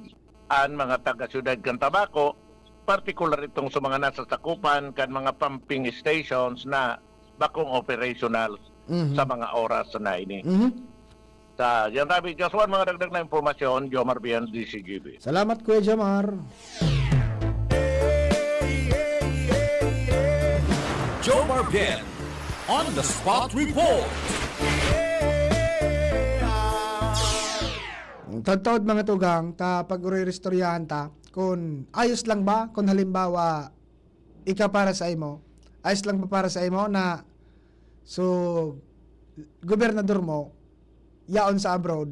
ang mga taga-siyudad kan Tabaco, partikular itong sa mga nasa sakupan kan mga pumping stations na bakong operational Mhm. sa mga oras na ini. Mhm. Sa yan tabi, Joshua, mga dagdag na impormasyon, Jomar Bian, D C G B. Salamat, Kuya Jomar. Jomar Bian on the spot report. Tagtaod, mga tugang, ta pag-uroy-istoryahan ta, kung ayos lang ba, kung halimbawa, ika para sa imo, ayos lang ba para sa imo na so gobernador mo yaon sa abroad,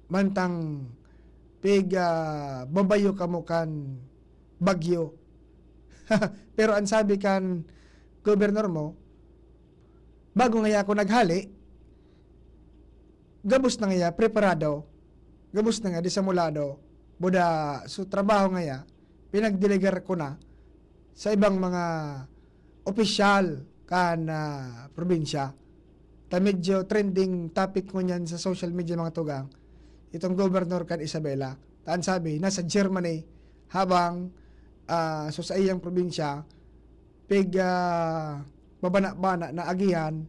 mantang pig ah, babayo kamo kan bagyo. Pero ang sabi kan gobernador mo, bago nga ako naghali, gabos na nga preparado, gabos na nga disimulado, buda su trabaho nga pinagdelegar ko na sa ibang mga opisyal kan ah, probinsya. Ta medyo trending topic ngunyan sa social media, mga tugang, itong gobernador kan Isabela. Taan sabi, nasa Germany, habang ah, so sa iyang probinsya, pig ah, babana-bana na agihan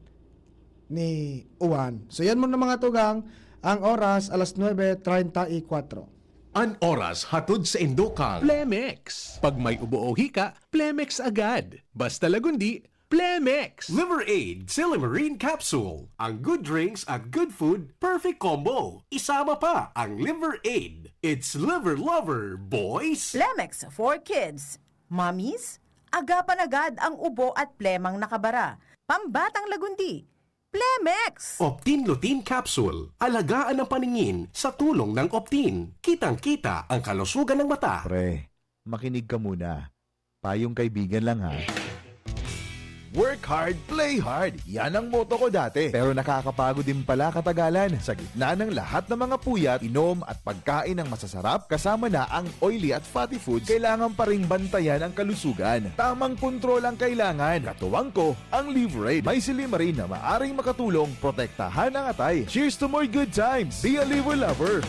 ni uwan. So yan muna, mga tugang, ang oras alas nuebe treinta y cuatro. An oras hatod sa indukan. Plemex. Pag may ubo o hika, Plemex agad. Basta Lagundi, Plemex. Liver Aid, Silymarin Capsule. Ang good drinks at good food, perfect combo. Isama pa ang Liver Aid. It's Liver Lover, boys! Plemex for kids. Mommies, agapan agad ang ubo at plemang nakabara. Pambatang Lagundi, Plemex! Optin Lutein Capsule. Alagaan ang paningin sa tulong ng Optin. Kitang-kita ang kalusugan ng mata. Pre, makinig ka muna. Payong kaibigan lang ha. Work hard, play hard. Yan ang motto ko dati. Pero nakakapagod din pala katagalan. Sa gitna ng lahat ng mga puyat, inom at pagkain ng masasarap, kasama na ang oily at fatty foods, kailangan pa ring bantayan ang kalusugan. Tamang kontrol ang kailangan. Katuwang ko, ang Livraid. May silymarin na maaring makatulong protektahan ang atay. Cheers to more good times! Be a Liver Lover!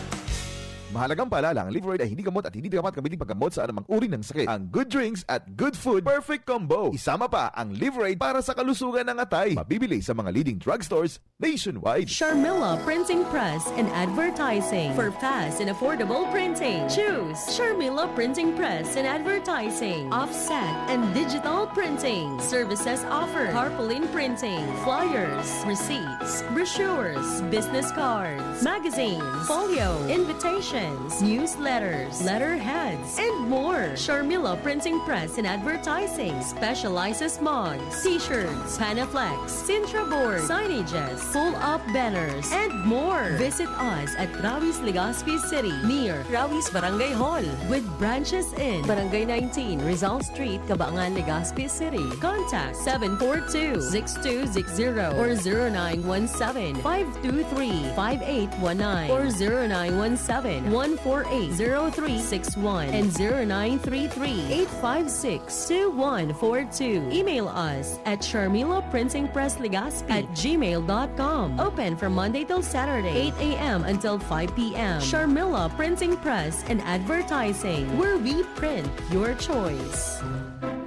Mahalagang paalala, ang Livraid ay hindi gamot at hindi dapat gamitin paggamot sa anumang uri ng sakit. Ang good drinks at good food, perfect combo. Isama pa ang Livraid para sa kalusugan ng atay. Mabibili sa mga leading drugstores nationwide. Sharmila Printing Press and Advertising. For fast and affordable printing, choose Sharmila Printing Press and Advertising. Offset and digital printing. Services offered: tarpaulin printing, flyers, receipts, brochures, business cards, magazines, folio, invitations, newsletters, letterheads, and more. Sharmila Printing Press and Advertising specializes mugs, t-shirts, Panaflex, Sintra board, signages, pull-up banners, and more. Visit us at Rawis, Legazpi City, near Rawis Barangay Hall, with branches in Barangay nineteen, Rizal Street, Cabangan, Legazpi City. Contact seven four two, six two six zero or zero nine one seven, five two three, five eight one nine or zero nine one seven, one four eight, zero three six one and zero nine three three, eight five six, two one four two. Email us at Sharmila Printing Press Legazpi at gmail dot com. Open from Monday till Saturday, eight a.m. until five p.m. Sharmila Printing Press and Advertising, where we print your choice.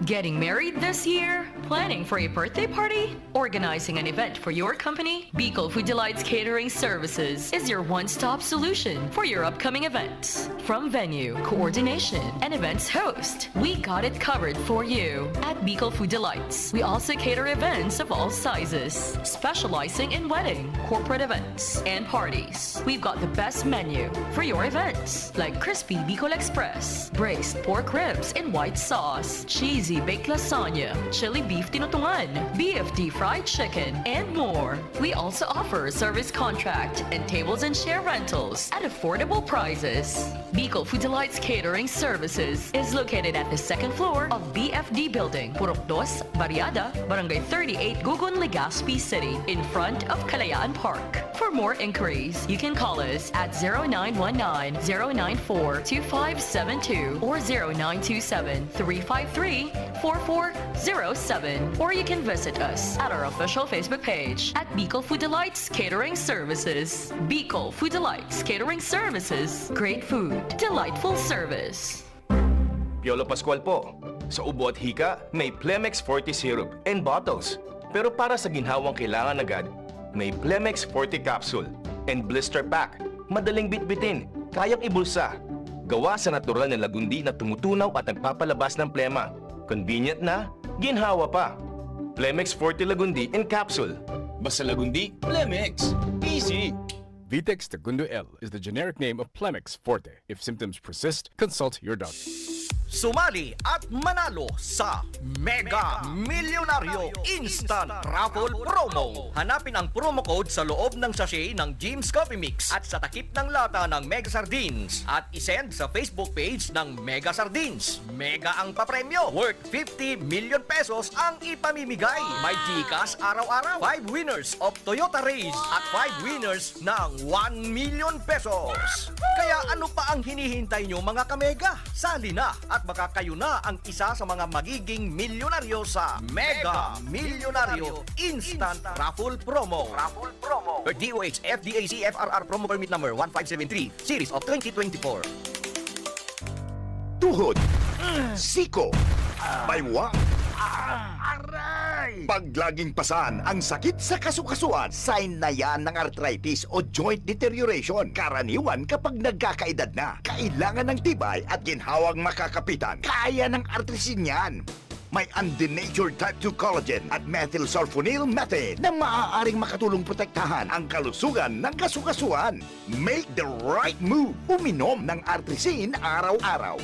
Getting married this year? Planning for a birthday party? Organizing an event for your company? Bicol Food Delights Catering Services is your one-stop solution for your upcoming events. From venue, coordination, and events host, we got it covered for you. At Bicol Food Delights, we also cater events of all sizes, specializing in wedding, corporate events, and parties. We've got the best menu for your events, like crispy Bicol Express, braised pork ribs in white sauce, cheesy baked lasagna, chili beef tinutungan, B F D fried chicken, and more. We also offer service contract and tables and chair rentals at affordable prices. Bicol Food Delights Catering Services is located at the second floor of B F D Building, Purok Dos, Barriada, Barangay thirty-eight, Gugun, Legazpi City, in front of Kalayaan Park. For more inquiries, you can call us at zero nine one nine, zero nine four, two five seven two or zero nine two seven, three five three, four four zero seven. Or you can visit us at our official Facebook page at Bicol Food Delights Catering Services. Bicol Food Delights Catering Services. Great food, delightful service. Piolo Pascual po. Sa ubo at hika, may Plemex Forte Syrup and Bottles. Pero para sa ginhawang kailangan agad, may Plemex Forte Capsule and Blister Pack. Madaling bitbitin, kayang ibulsa. Gawa sa natural na lagundi na tumutunaw at nagpapalabas ng plema. Convenient na, ginhawa pa. Plemex Forte Lagundi in Capsule. Basta Lagundi, Plemex. Easy! Vitex Tagundo L is the generic name of Plemex Forte. If symptoms persist, consult your doctor. Sumali at manalo sa Mega Milyonaryo Instant Raffle Promo. Hanapin ang promo code sa loob ng sachet ng Jim's Coffee Mix at sa takip ng lata ng Mega Sardines at isend sa Facebook page ng Mega Sardines. Mega ang papremyo, worth fifty million pesos ang ipamimigay. May GCash araw-araw, five winners of Toyota Raiz at five winners ng one million pesos. Kaya ano pa ang hinihintay nyo, mga kamega? Sali na at baka kayo na ang isa sa mga magiging milyonaryo sa Mega Milyonaryo Instant Raffle Promo. Raffle Promo. D O H F D A C F R R Promo Permit Number one five seven three, Series of twenty twenty-four. Tuhod, siko, baywa, aray! Pag laging pasan ang sakit sa kasukasuan, sign na yan ng arthritis o joint deterioration. Karaniwan kapag nagkakaedad na, kailangan ng tibay at ginhawang makakapitan. Kaya ng artrisin yan. May undenatured type two collagen at methylsulfonyl methane na maaaring makatulong protektahan ang kalusugan ng kasukasuan. Make the right move. Uminom ng Artrisin araw-araw.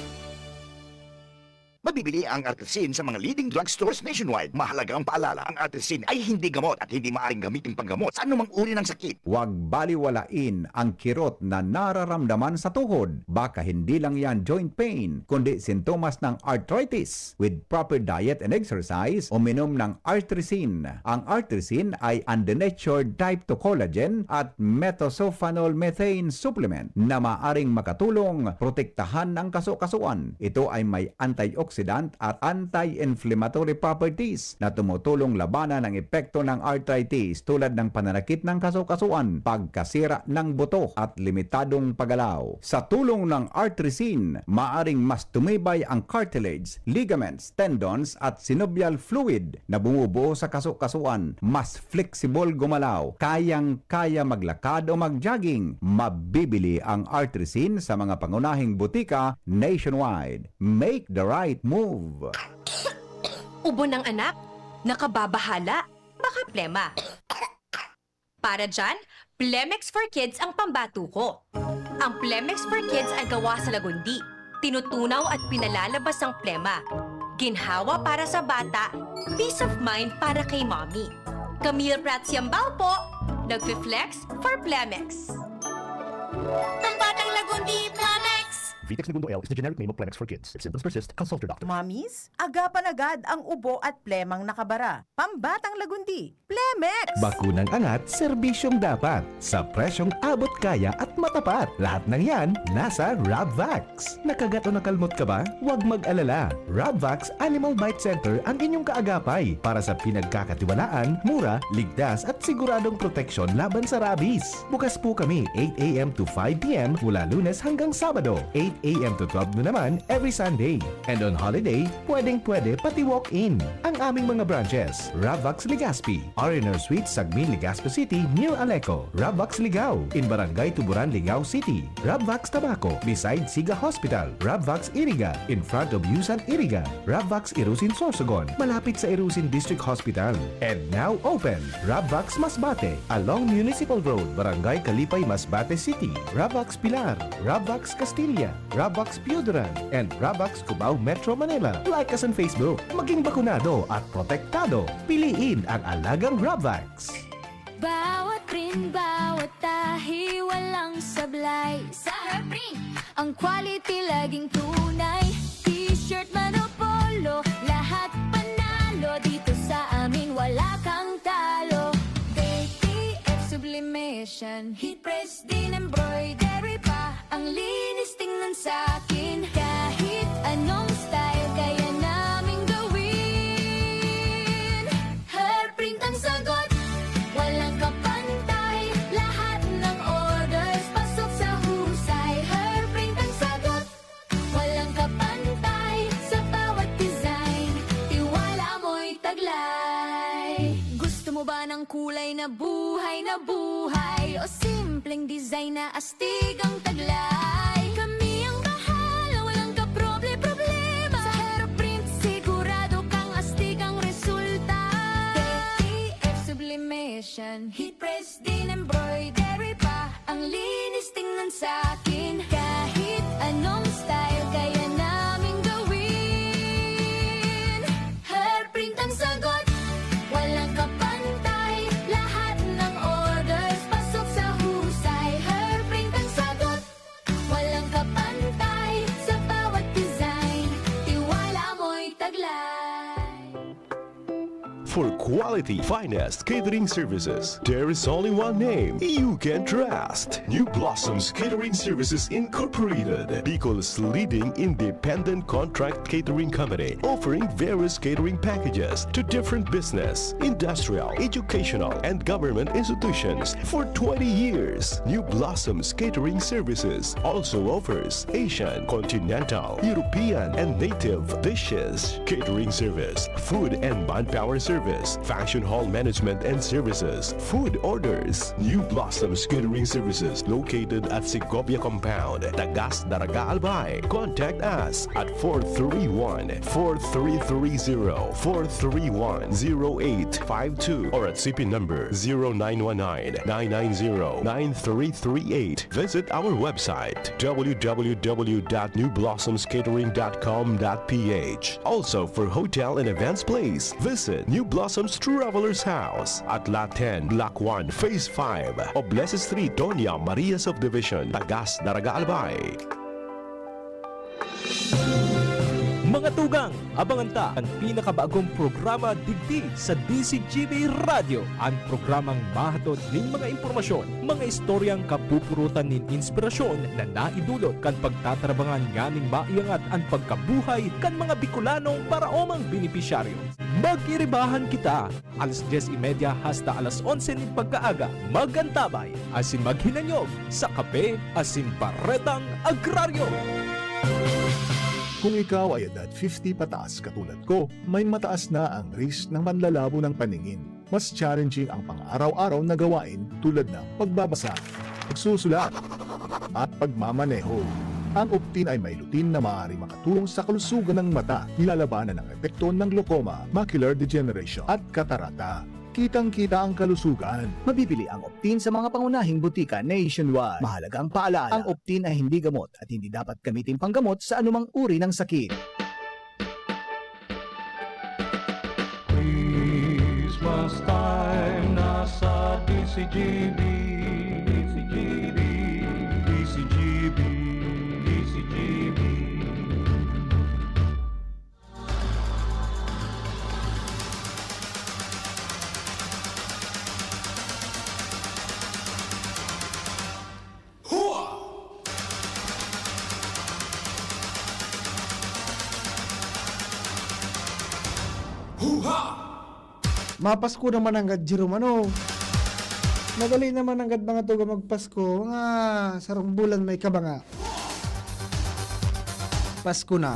Mabibili ang Artrisin sa mga leading drugstores nationwide. Mahalagang paalala, ang Artrisin ay hindi gamot at hindi maaaring gamitin panggamot sa anumang uri ng sakit. Huwag baliwalain ang kirot na nararamdaman sa tuhod. Baka hindi lang yan joint pain, kundi sintomas ng arthritis. With proper diet and exercise, uminom ng Artrisin. Ang Artrisin ay undenatured type two collagen at methylsulfonyl methane supplement na maaring makatulong protektahan ang kaso-kasuan. Ito ay may antioxidant at anti-inflammatory properties na tumutulong labanan ang epekto ng arthritis, tulad ng pananakit ng kaso-kasuan, pagkasira ng buto, at limitadong paggalaw. Sa tulong ng Artrisin, maaring mas tumibay ang cartilage, ligaments, tendons, at synovial fluid na bumubuo sa kaso-kasuan. Mas flexible gumalaw, kayang-kaya maglakad o mag-jogging. Mabibili ang Artrisin sa mga pangunahing butika nationwide. Make the right move. Ubo ng anak? Nakababahala? Baka plema. Para dyan, Plemex for Kids ang pambato ko. Ang Plemex for Kids ay gawa sa lagundi. Tinutunaw at pinalalabas ang plema. Ginhawa para sa bata, peace of mind para kay mommy. Camille Prats Yambao po, nagfi-flex for Plemex. Pambatang Lagundi, Plemex! Vitex Negundo L is the generic name of Plemex for kids. If symptoms persist, consult your doctor. Mamis, agapan agad ang ubo at plemang nakabara. Pambatang Lagundi, Plemex! Bakunang angat, serbisyong dapat. Sa presyong abot kaya at matapat. Lahat ng yan, nasa Rabvax. Nakagat o nakalmot ka ba? Huwag mag-alala. Rabvax Animal Bite Center ang inyong kaagapay para sa pinagkakatiwalaan, mura, ligtas at siguradong proteksyon laban sa rabies. Bukas po kami eight a.m. to five p.m. mula Lunes hanggang Sabado, eight a.m. to twelve noon naman every Sunday. And on holiday, pwedeng-pwede pati walk-in. Ang aming mga branches, Rabvax Legazpi, R and R Suite, Sagmin, Legazpi City, near Aleco, Rabvax Ligao, in Barangay Tuburan, Ligao City, Rabvax Tabaco, beside Siga Hospital, Rabvax Iriga, in front of Yusan Iriga, Rabvax Irusin Sorsogon, malapit sa Irusin District Hospital. And now open, Rabvax Masbate, along Municipal Road, Barangay Kalipay, Masbate City, Rabvax Pilar, Rabvax Castilla, Rabvax Pioduran, and Rabvax Cubao, Metro Manila. Like us on Facebook. Maging bakunado at protektado. Piliin ang alagang Rabvax. Bawat print, bawat tahi, walang sablay. Sa Herprint, ang quality laging tunay. T-shirt man o polo, lahat panalo. Dito sa amin, wala kang talo. K T F Sublimation, heat press din, embroidery pa. Ang linis tingnan sa akin. Kahit anong style, kaya naming gawin. Herprint ang sagot, walang kapantay. Lahat ng orders, pasok sa husay. Herprint ang sagot, walang kapantay. Sa bawat design, tiwala mo'y taglay. Gusto mo ba ng kulay na buhay na buhay? O simpleng design na astig ang taglay? Kami ang bahala, walang kaproble-problema. Sa Herprint, sigurado kang astig ang resulta. K T F Sublimation, heat press din, embroidery pa. Ang linis tingnan sa akin. Kahit anong style, kaya naming gawin. Herprint ang sagot, walang kapantay. Lahat ng orders, pasok sa husay. Herprint ang sagot, walang kapantay. Sa bawat design, tiwala mo'y taglay. For quality, finest catering services, there is only one name you can trust. New Blossoms Catering Services Incorporated, Bicol's leading independent contract catering company, offering various catering packages to different business, industrial, educational, and government institutions for twenty years. New Blossoms Catering Services also offers Asian, continental, European, and native dishes, catering service, food and manpower service, Service, Function Hall Management and Services, Food Orders. New Blossoms Catering Services located at Segovia Compound, Tagas, Daraga, Albay. Contact us at four three one, four three three zero, four three one, zero eight five two or at C P number zero nine one nine, nine nine zero, nine three three eight. Visit our website, w w w dot new blossoms catering dot com dot p h. Also, for hotel and events, please visit New Blossoms Travelers House, Atla ten, Block one, Phase five, Oblese Street, Doña Maria Subdivision, Tagas, Daraga, Albay. Mga tugang, abangan ta an pinakabagong programa digdi sa D C G B Radyo, an programang mahatod nin mga impormasyon, mga istoryang kapupurutan nin inspirasyon na naidulot kan pagtatarabangan nganing maiangat an pagkabuhay kan mga Bicolanong paraomang benepisyaryo. Mag-iribahan kita, alas dyes y media hasta alas onse nin pagkaaga, mag-antabay asin maghinanyog sa Kape asin Baretang Agraryo. Kung ikaw ay edad fifty pataas katulad ko, may mataas na ang risk ng panlalabo ng paningin. Mas challenging ang pang-araw-araw na gawain tulad ng pagbabasa, pagsusulat, at pagmamaneho. Ang Optin ay may lutein na maaaring makatulong sa kalusugan ng mata, nilalabanan ang epekto ng glaucoma, macular degeneration, at katarata. Kitang-kita ang kalusugan. Mabibili ang Optin sa mga pangunahing butika nationwide. Mahalagang paalaala, ang Optin ay hindi gamot at hindi dapat gamitin panggamot sa anumang uri ng sakit. Christmas time na sa D C G B, D C G B, D C G B, D C G B. Hua! Huha! Mapasko naman nanggad, Jerome, ano? Madali naman nanggad, mga tugang, magpasko, mga sarong bulan may kabanga. Pasko na.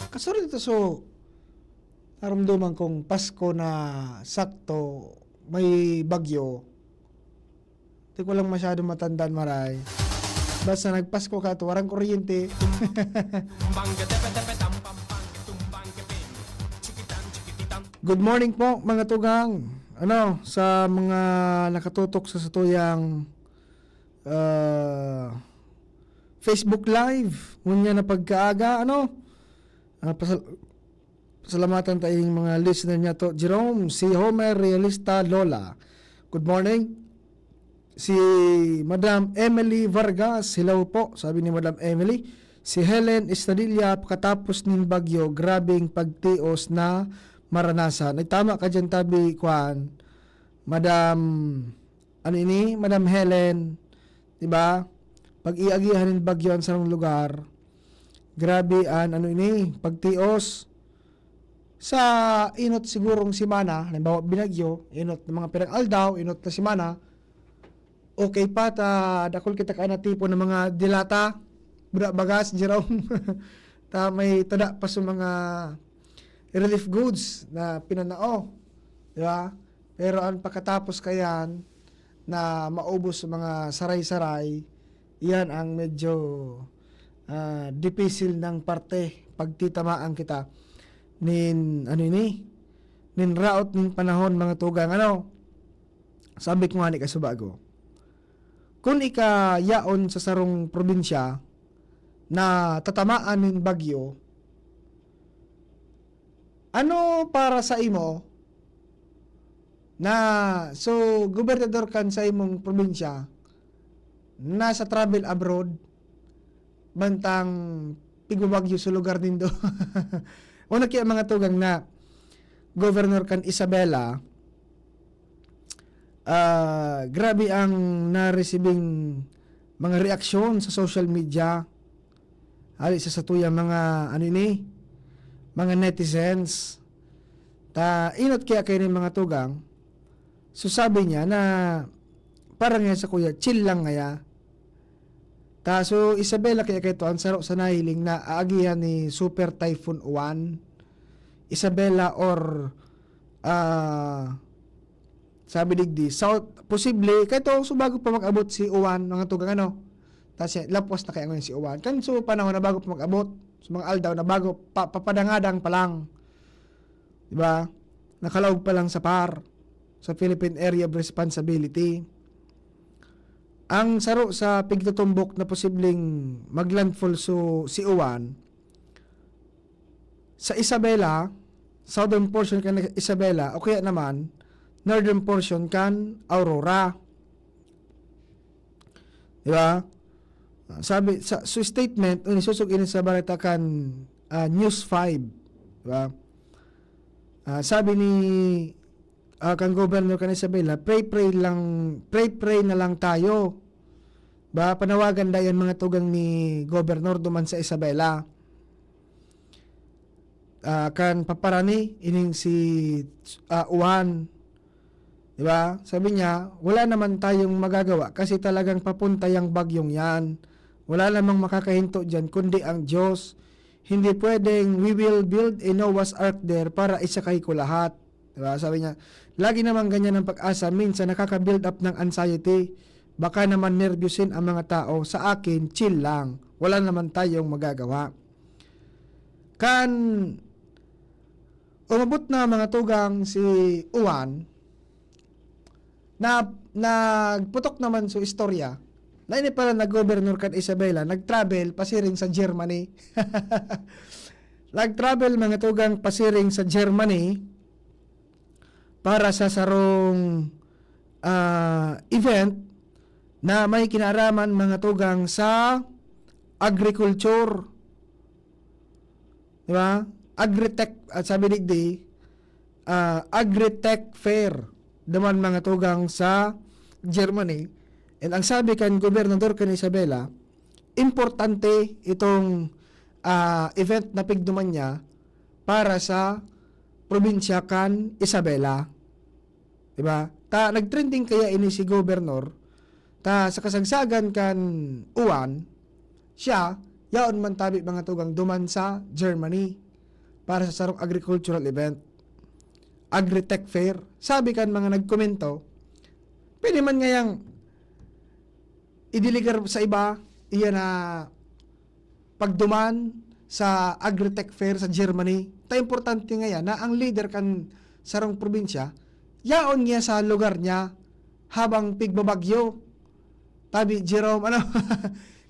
Kasurit ta so, naramdaman kong Pasko na sakto, may bagyo. Di ko lang masyado matandaan, maray. Basta nagpasko ka at walang kuryente. Good morning po, mga tugang. Ano, sa mga nakatutok sa satuyang, ah, Facebook Live, ngunyan na pagkaaga, ano? Ah, pasal-, pasalamatan ta ining mga listener niya to, Jerome, si Homer Realista Lola. Good morning. Si Madam Emily Vargas, "Hello po," sabi ni Madam Emily. Si Helen Estadilla, "Pagkatapos nin bagyo, grabeng pagtios na maranasan." Ay, tama ka dyan, tabi, kwan, Madam, ano ini, Madam Helen, di ba? Pag-iagihan nin bagyo an sarong lugar, grabe an, ano ini, pagtios. Sa inot sigurong semana, halimbawa, binagyo, inot na mga pirang aldaw, inot na semana, okay pa ta dakul kita kayo natipon ng mga dilata, buda bagas, Jerome. Ta may tada pa sa mga relief goods na pinanao, di ba? Pero ang pagkatapos kayan na maubos sa mga saray-saray, iyan ang medyo, ah, dipisil nang parte pagtitamaan kita nin, ano ini, nin raot nin panahon, mga tugang, ano? Sabi ko nga ni kasubago, kun ika yaon sa sarong probinsya na tatamaan nin bagyo, ano para sa imo na, so, gobernador kan sa imong probinsya, nasa travel abroad, bantang pigbabagyo sa lugar nindo? Una kaya, mga tugang, na governor kan Isabela, ah, grabe ang naresibing mga reaksyon sa social media. Hali sa satuyang mga, ano ini, mga netizens. Ta, inot kaya kayo ng mga tugang. So, sabi niya na parang yan sa kuya, chill lang ngaya. Ta, so, Isabela kaya kayo to, ang saro sa nahiling na aagihan ni Super Typhoon Uwan. Isabela or, ah, sabi digdi, South, posible, kaya to, so bago pa mag-abot si Juan, mga tugang, ano, tas yan, lapwas na kaya ngayon si Juan. Kan so panahon na bago pa mag-abot, sa mga aldaw na bago, pa, papadangadang pa lang, di ba? Nakalaog pa lang sa par, sa Philippine Area of Responsibility. Ang saro sa pigtutumbok na posibleng maglandfall so, si Juan, sa Isabela, southern portion kan Isabela, o kaya naman, northern portion kan Aurora. Di ba? Ah, sabi, sa, so statement, ang isusog ini sa balita kan, ah, News five. Di ba? Ah, sabi ni, ah, kan Governor kan Isabela, "Pray-pray lang, pray-pray na lang tayo." Ba, panawagan dayan mga tugang ni Governor duman sa Isabela. Ah, kan paparani ining si, ah, Juan. Di ba? Sabi niya, "Wala naman tayong magagawa kasi talagang papunta yang bagyong yan. Wala namang makakahinto diyan kundi ang Diyos. Hindi pwedeng we will build a Noah's Ark there para isakay ko lahat." Di ba? Sabi niya, "Lagi naman ganyan ang pag-asa. Minsan nakaka-build up ng anxiety. Baka naman nerbyusin ang mga tao. Sa akin, chill lang. Wala naman tayong magagawa." Kan umabot na mga tugang si Juan, na, nagputok naman so istorya na ini pala na gobernador kan Isabela, nag-travel pasiring sa Germany. Nag-travel, mga tugang, pasiring sa Germany para sa sarong, ah, event na may kinaraman, mga tugang, sa agriculture. Di ba? Agritech, at sabi digdi, ah, Agritech Fair, duman, mga tugang, sa Germany. And ang sabi kan gobernador kan Isabela, importante itong, ah, event na pigduman niya para sa probinsya kan Isabela. Di ba? Ta, nag-trending kaya ini si Governor. Ta, sa kasagsagan kan Juan, siya, yaon man tabi, mga tugang, duman sa Germany para sa sarong agricultural event, Agritech Fair. Sabi kan mga nagkomento, pwede man ngayang idiligar sa iba, iyan na pagduman sa Agritech Fair sa Germany. Ta importante ngaya na ang leader kan sarong probinsya, yaon niya sa lugar niya habang pigbabagyo. Tabi, Jerome, ano?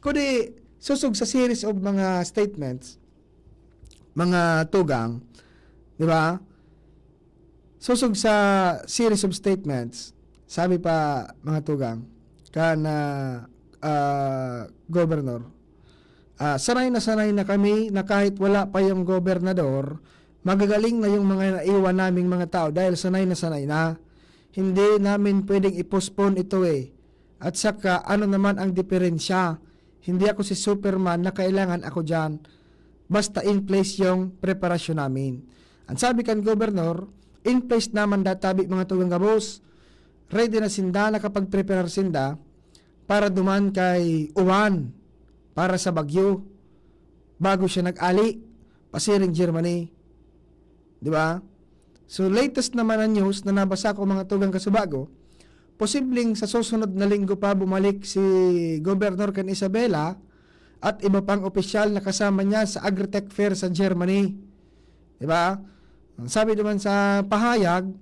Kundi, sosog sa series of mga statements, mga tugang, di ba? Sosog sa series of statements, sabi pa, mga tugang, kan, ah, ah, gobernador, ah, "Sanay na sanay na kami na kahit wala pa yung gobernador, magagaling na yung mga naiwan naming mga tao dahil sanay na sanay na. Hindi namin pwedeng i-postpone ito eh. At saka, ano naman ang diferensya? Hindi ako si Superman na kailangan ako diyan. Basta in place yung preparasyon namin." Ang sabi kan gobernador, "In place naman databi, mga tugang gabos. Ready na sinda, nakapagpreparar sinda para duman kay Juan para sa bagyo bago siya nag-ali pasiring Germany." Di ba? So, latest naman na news na nabasa ko, mga tugang kasubago, posibleng sa susunod na linggo pa bumalik si Gobernador kan Isabela at iba pang opisyal na kasama niya sa Agritech Fair sa Germany. Di ba? Ang sabi naman sa pahayag,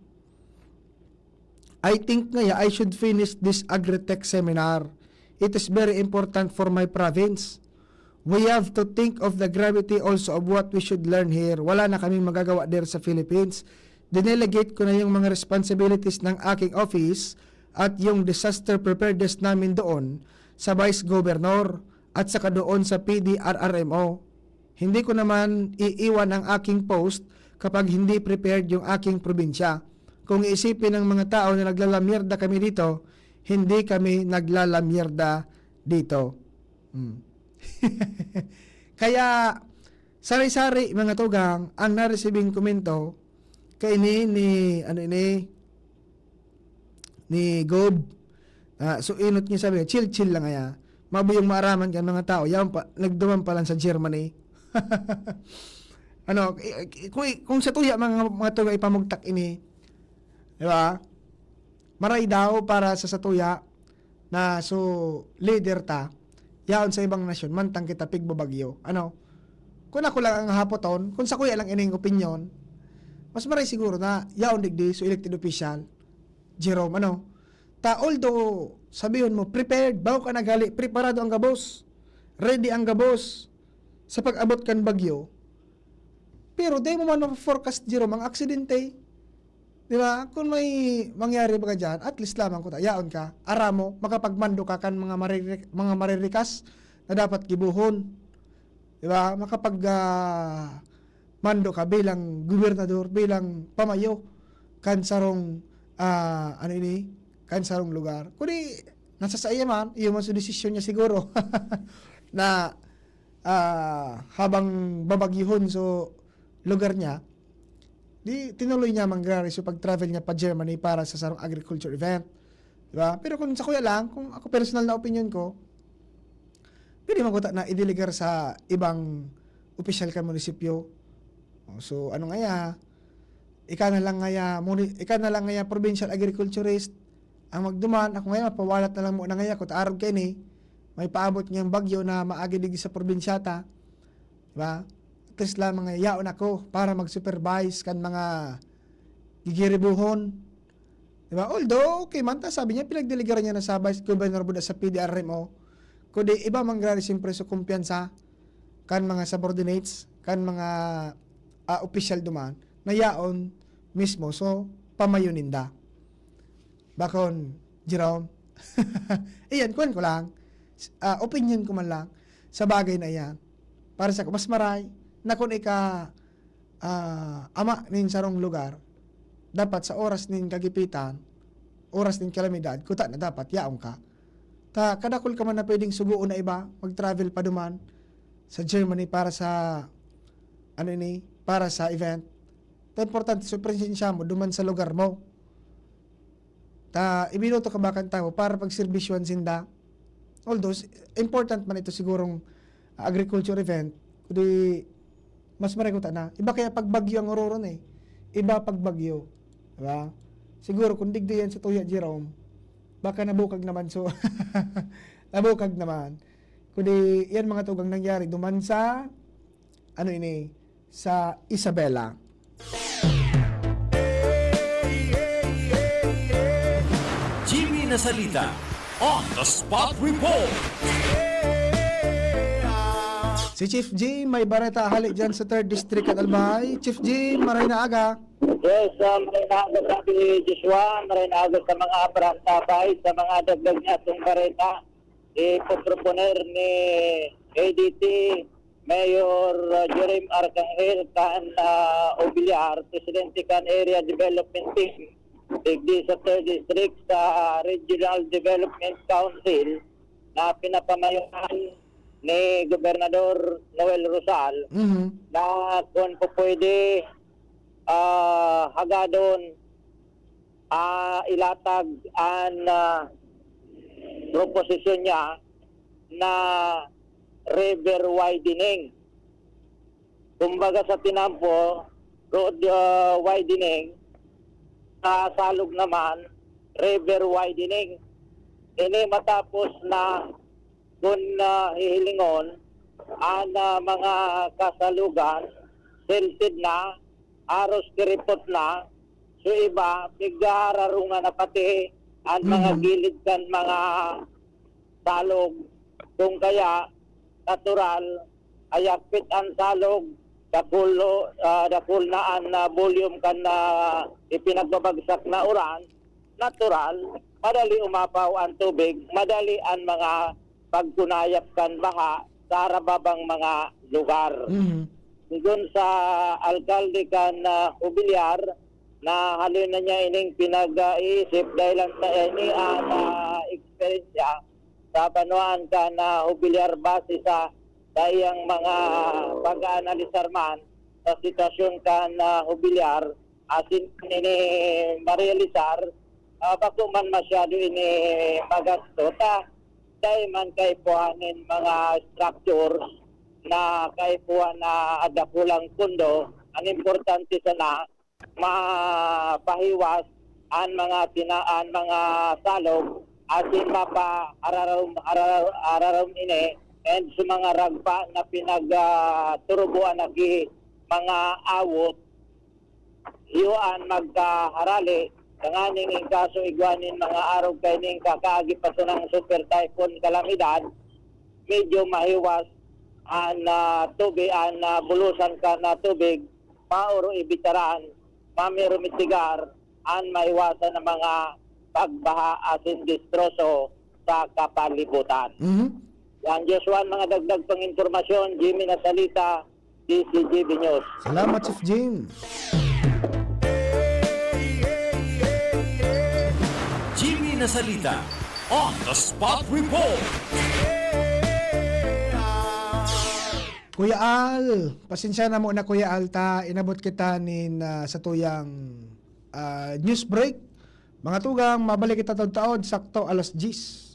"I think ngaya I should finish this Agritech seminar. It is very important for my province. We have to think of the gravity also of what we should learn here. Wala na kaming magagawa there sa Philippines. Dinelegate ko na yung mga responsibilities ng aking office at yung disaster preparedness namin doon sa Vice Governor at saka doon sa P D R R M O. Hindi ko naman iiwan ang aking post kapag hindi prepared yung aking probinsya. Kung iisipin ng mga tao na naglalamyerda kami dito, hindi kami naglalamyerda dito." Hmm. Kaya, sari-sari, mga tugang, ang naresibing komento kaini ni, ano ini, ni Gob. Ah, so, inot niya, sabi niya, "Chill-chill lang kaya. Mabuyong maaraman kan mga tao. Yaon pa, nagduman pa lang sa Germany." Ano, i-, i-, kung, kung sa tuya, mga, mga tuga ipamugtak ini, di ba? Maray daw para sa satuya na so leader ta, yaon sa ibang nasyon, mantang kita pigbabagyo. Ano? Kung ako lang ang hapoton, kung sa kuya lang ining opinyon, mas maray siguro na yaon digdi so elected official, Jerome, ano? Ta, although, sabihon mo, prepared, bago ka naghali, preparado ang gabos, ready ang gabos sa pag-abot kan bagyo. Pero di mo man ma-forecast, Jerome, ang aksidente. Di ba? Kung may mangyari baga dyan, at least lamang kuta, yaon ka, aram mo, makapagmando ka kan mga mariri-, mga maririkas na dapat gibohon. Di ba? Makapag, ah, mando ka bilang gobernador, bilang pamayo kan sarong, ah, ano ini, kan sarong lugar. Kundi, nasa sa iya man, iyo man sa desisyon niya siguro. Na, ah, habang babagyuhon so lugar niya, di tinuloy niya mangyari so pag-travel niya pa Germany para sa sarong agriculture event. Di ba? Pero kung sa kuya lang, kung ako personal na opinion ko, pwede man kuta na idelegar sa ibang opisyal kan munisipyo. O, so, ano ngaya, ika na lang ngaya, muni-, ika na lang ngaya provincial agriculturist ang magduman, ako ngaya, mapawalat na lang muna ngaya, kuta arog kaini, may paabot ngayang bagyo na maagi digdi sa probinsya ta. Di ba? At least lamang ngaya, yaon ako para mag-supervise kan mga gigiribuhon. Di ba? Although, okay man ta, sabi niya, pinagdelegaran niya na sa Vice Governor Buda sa P D R M O. Kundi iba man grabe siyempre sa kumpiyansa kan mga subordinates, kan mga, ah, opisyal duman, na yaon mismo. So, pamayo ninda. Bakon, Jerome? Iyan, kuwan ko lang. S-, ah, opinion ko man lang sa bagay na iyan. Para sa ko, mas maray na kung ika, ah, ama nin sarong lugar, dapat sa oras nin kagipitan, oras nin kalamidad, kuta na dapat yaon ka. Ta, kadakul ka man na pwedeng sugoon na iba, mag-travel pa duman sa Germany para sa, ano ini, para sa event. Ta, importante, so, presensya mo duman sa lugar mo. Ta, ibinoto ka ba kan tawo para pagserbisyohan sinda? Although, s-, important man ito sigurong agriculture event, kundi mas maray kuta na. Iba kaya pag bagyo ang ororon eh. Iba pag bagyo. Di ba? Siguro kung digdi yan sa Tuya Jerome, baka nabukag naman. So, nabukag naman. Kundi yan mga tugang nangyari duman sa, ano ini, sa Isabela. Jimmy Nasalita on the spot report. Si Chief J, may bareta hali dyan sa third District kan Albay. Chief J, maray na aga. Yes, um, maray na aga, sabi ni Joshua, maray na aga sa mga abrahang tabay, sa mga dagdag niya itong bareta. Ipoproponer ni A D T Mayor uh, Jerem Arcangel kan uh, Obilyar, presidente kan Area Development Team, digdi sa third District sa Regional Development Council na pinapamayohan ni Gobernador Noel Rosal Mhm. na kung po pwede ah, hagadon ah, ilatag an ah, proposisyon niya na river widening. Kumbaga sa tinampo, road ah, widening, sa salog naman, river widening. Ini matapos na kun ah, hihilingon, an ah, mga kasalugan, silted na, aros kiripot na, so iba, pigararungan na pati an mga Mhm. gilid kan mga salog. Kung kaya, natural, ay hapit an salog, dakul, ah, dakul na an ah, volume kan ah, ipinagbabagsak na uran, natural, madali umapaw an tubig, madali an mga pagkunayap kan baha sa arababang mga lugar. Mhm. Sigon sa alkalde kan ah, Jubilear, na haloy na niya ining pinag-iisip dahil ang sa ini ang ah, eksperyensya sa banwaan kan ah, Jubilear base sa sa iyang mga pag-aanalisar man sa sitwasyon kan ah, Jubilear, asin ini marealisar, ah, bako man masyado ini magasto ta dai man kaipuhan nin mga structures na kaipuhan na dakulang pondo, ang importante sana mapahiwas an mga tina-, an mga salog asin mapa-ararom, arar-, ararom ini and sa mga ragpa na pinag, ah, turubuan na ki mga awot, iyo an magkaharali tanganing in kaso igwa nin mga arog kaining kakaagi pa sanang super typhoon kalamidad, medyo mahiwas an, ah, tubig, an, ah, bulusan kan, ah, tubig, maoro ibitaran, mamirumitigar an maiwasan na mga pagbaha asin destroso sa kapalibutan. Mhm. Yan, Joshua, ang mga dagdag pang impormasyon, Jimmy Nasalita, D C G B News. Salamat, Chief Jim. Jimmy Nasalita, on the spot report. Kuya Al, pasensya na muna, Kuya Al, ta inabot kita nin, ah, sa tuyang, ah, news break. Mga tugang, mabalik kita taod-taod, sakto alas diyes.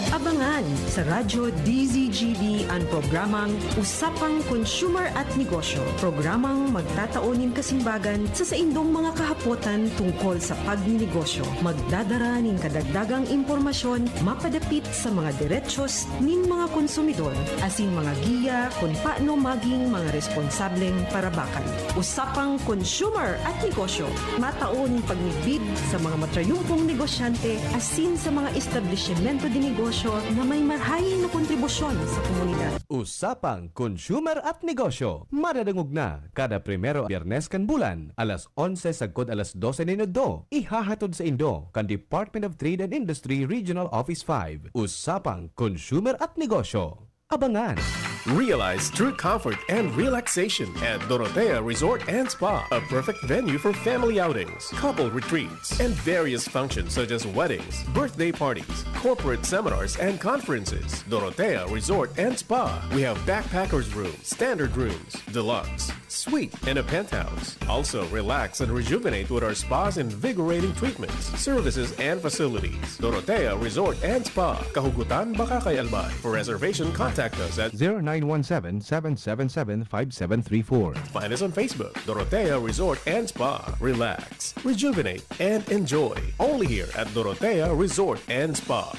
Abangan sa Radyo D Z G B an programang Usapang Consumer at Negosyo, programang magtatao nin kasimbagan sa saindong mga kahapotan tungkol sa pagninegosyo. Magdadara nin kadagdagang impormasyon mapadapit sa mga derechos nin mga konsumidor asin mga giya kun paano maging mga responsableng parabakan. Usapang Consumer at Negosyo, matao nin pagmidbid sa mga matrayumpong negosyante asin sa mga establisimento de negosyo na may marahay na kontribusyon sa komunidad. Usapang Consumer at Negosyo, madadangog na kada primero Biyernes kan bulan, alas onse sagkod alas dose nin udto. Ihahatod saindo kan Department of Trade and Industry Regional Office five. Usapang Consumer at Negosyo. Abangan! Realize true comfort and relaxation at Dorotea Resort and Spa, a perfect venue for family outings, couple retreats, and various functions such as weddings, birthday parties, corporate seminars, and conferences. Dorotea Resort and Spa. We have backpackers room, standard rooms, deluxe, suite, and a penthouse. Also, relax and rejuvenate with our spa's invigorating treatments, services, and facilities. Dorotea Resort and Spa, Kahugutan, Bacacay, Albay. For reservation, contact us at zero nine one seven, seven seven seven, five seven three four. Find us on Facebook, Dorotea Resort and Spa. Relax, rejuvenate, and enjoy. Only here at Dorotea Resort and Spa.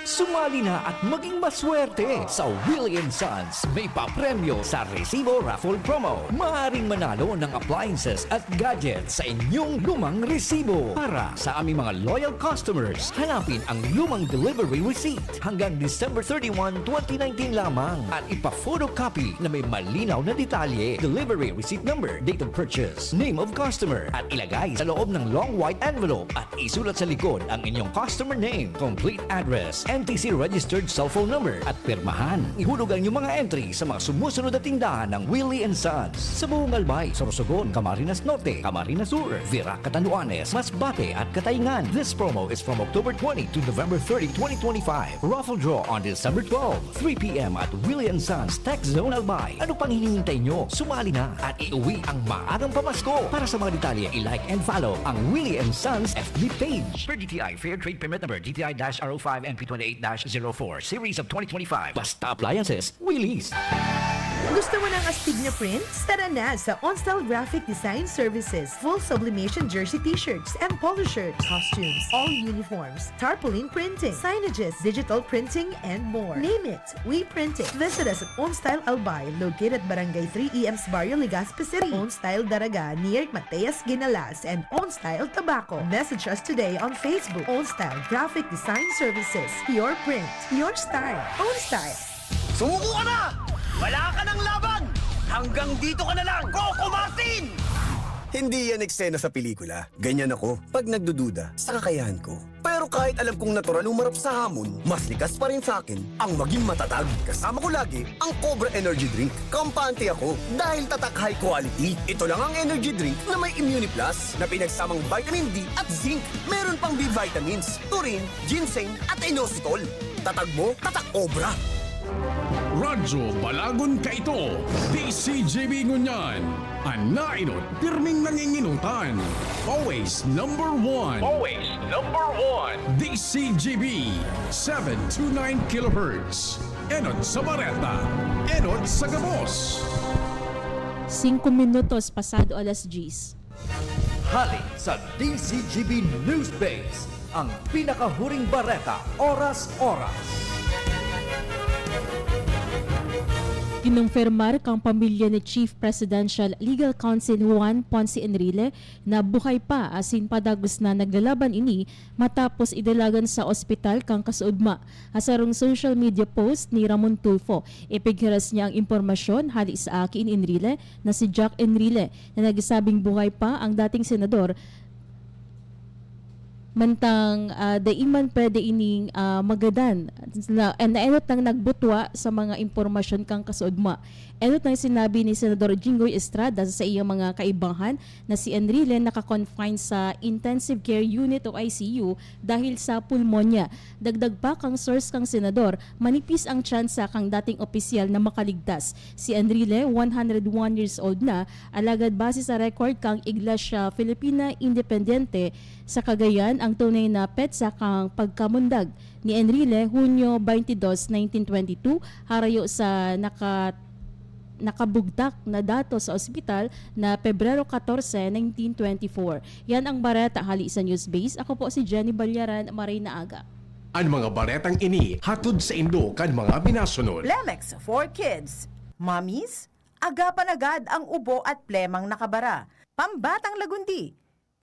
Sumali na at maging maswerte sa Willie and Sons May Papremyo sa Resibo Raffle Promo. Maaaring manalo ng appliances at gadgets sa inyong lumang resibo. Para sa aming mga loyal customers, hanapin ang lumang delivery receipt hanggang December thirty-one, twenty nineteen lamang at ipa-photocopy na may malinaw na detalye, delivery receipt number, date of purchase, name of customer, at ilagay sa loob ng long white envelope at isulat sa likod ang inyong customer name, complete address, N T C registered cellphone number at pirmahan. Ihulog ang inyong mga entry sa mga sumusunod na tindahan ng Willie and Sons sa buong Albay, Sorsogon, Camarines Norte, Camarines Sur, Virac, Catanduanes, Masbate at Cataingan. This promo is from October twenty to November thirty, twenty twenty-five. Raffle draw on December twelve, three p.m. at Willie and Sons Tech Zone Albay. Ano pang hinihintay nyo? Sumali na at iuwi ang maagang pamasko. Para sa mga detalye, i-like and follow ang Willie and Sons F B page. Per D T I Fair Trade Permit Number D T I dash R O five N P twenty-eight dash zero four Series of twenty twenty-five. Basta Appliances, Willie's. Gusto mo ng astig na prints? Tara na sa OnStyle Graphic Design Services. Full sublimation jersey t-shirts and polo shirts, costumes, all uniforms, tarpaulin printing, signages, digital printing, and more. Name it, we print it. Visit us at OnStyle Albay, located at Barangay three E M's Barrio, Legazpi City. OnStyle Daraga, near Mateas Ginalas, and OnStyle Tabaco. Message us today on Facebook. OnStyle Graphic Design Services. Your print, your style. OnStyle. Sumuko ka na! Wala ka ng laban! Hanggang dito ka na lang, Coco Martin! Hindi yan eksena sa pelikula. Ganyan ako pag nagdududa sa kakayahan ko. Pero kahit alam kong natural umarap sa hamon, mas likas pa rin sa akin ang maging matatag. Kasama ko lagi ang Cobra Energy Drink. Kampante ako dahil tatak high quality. Ito lang ang energy drink na may Immune Plus na pinagsamang vitamin D at zinc. Meron pang B vitamins, taurine, ginseng at inositol. Tatag mo, tatak Cobra! Radyo Balagon Kaito, D C G B Ngunyan, an nainot pirming nanginginutan. Always number one. Always number one. D C G B, seven two nine kilohertz. Enot sa bareta, enot sa gabos. Singko minutos pasado alas diyes. Hali sa D Z G B Newsbase, ang pinakahuring bareta, oras-oras. Kinumpirmar kan pamilya ni Chief Presidential Legal Counsel Juan Ponce Enrile na buhay pa asin padagos na naglalaban ini matapos idalagan sa ospital kan kasuodma. Ha sarong social media post ni Ramon Tulfo, ipighiras niya ang impormasyon hali sa aki ni Enrile na si Jack Enrile na nagsabing buhay pa ang dating senador mantang ah, dai man pwede ining ah, magadan na, na enot nang nagbutwa sa mga impormasyon kan kasuodma. Enot nang sinabi ni Senador Jinggoy Estrada sa iyang mga kaibahan na si Enrile naka-confine sa Intensive Care Unit o I C U dahil sa pulmonya. Dagdag pa kang source kang senador, manipis ang tsansa kang dating opisyal na makaligtas. Si Enrile, one hundred one years old na, alagad base sa record kang Iglesia Filipina Independiente sa Cagayan, ang tunay na petsa kang pagkamundag ni Enrile, Hunyo twenty-two, nineteen twenty-two, harayo sa naka nakabugtak na datos sa ospital na Pebrero katorse, nineteen twenty-four. Yan ang bareta hali sa Newsbase. Ako po si Jenny Balyaran. Maray na aga. An mga baretang ini hatod saindo kan mga binasunod. Plemex for Kids. Mommies, agapan agad ang ubo at plemang nakabara. Pambatang lagundi,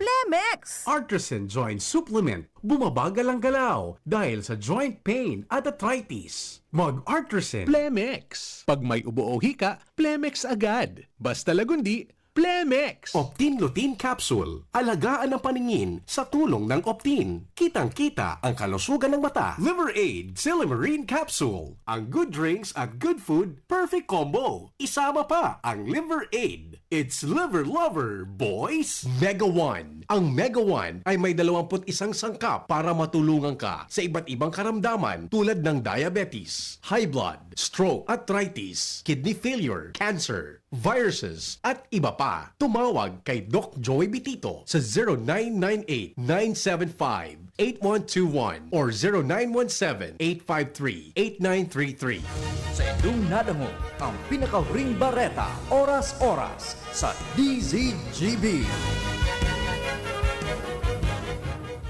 Plemex! Artisan Joint Supplement, bumabagal ang galaw dahil sa joint pain at arthritis. Mag-Artisan. Plemex. Pag may ubo o hika, Plemex agad. Basta lagundi, Plemex. Optin Lutein Capsule. Alagaan ang paningin sa tulong ng Optin. Kitang-kita ang kalusugan ng mata. Liver Aid Silimarin Capsule. Ang good drinks at good food, perfect combo. Isama pa ang Liver Aid. It's Liver Lover, boys! Mega One. Ang Mega One ay may dalawampu't isang sangkap para matulungan ka sa iba't ibang karamdaman tulad ng diabetes, high blood, stroke, arthritis, kidney failure, cancer, viruses, at iba pa. Tumawag kay Doc Joey Bitito sa zero nine nine eight, nine seven five, eight one two one or zero nine one seven, eight five three, eight nine three three. Sa indong nadangog ang pinakahuring bareta, oras-oras sa D Z G B.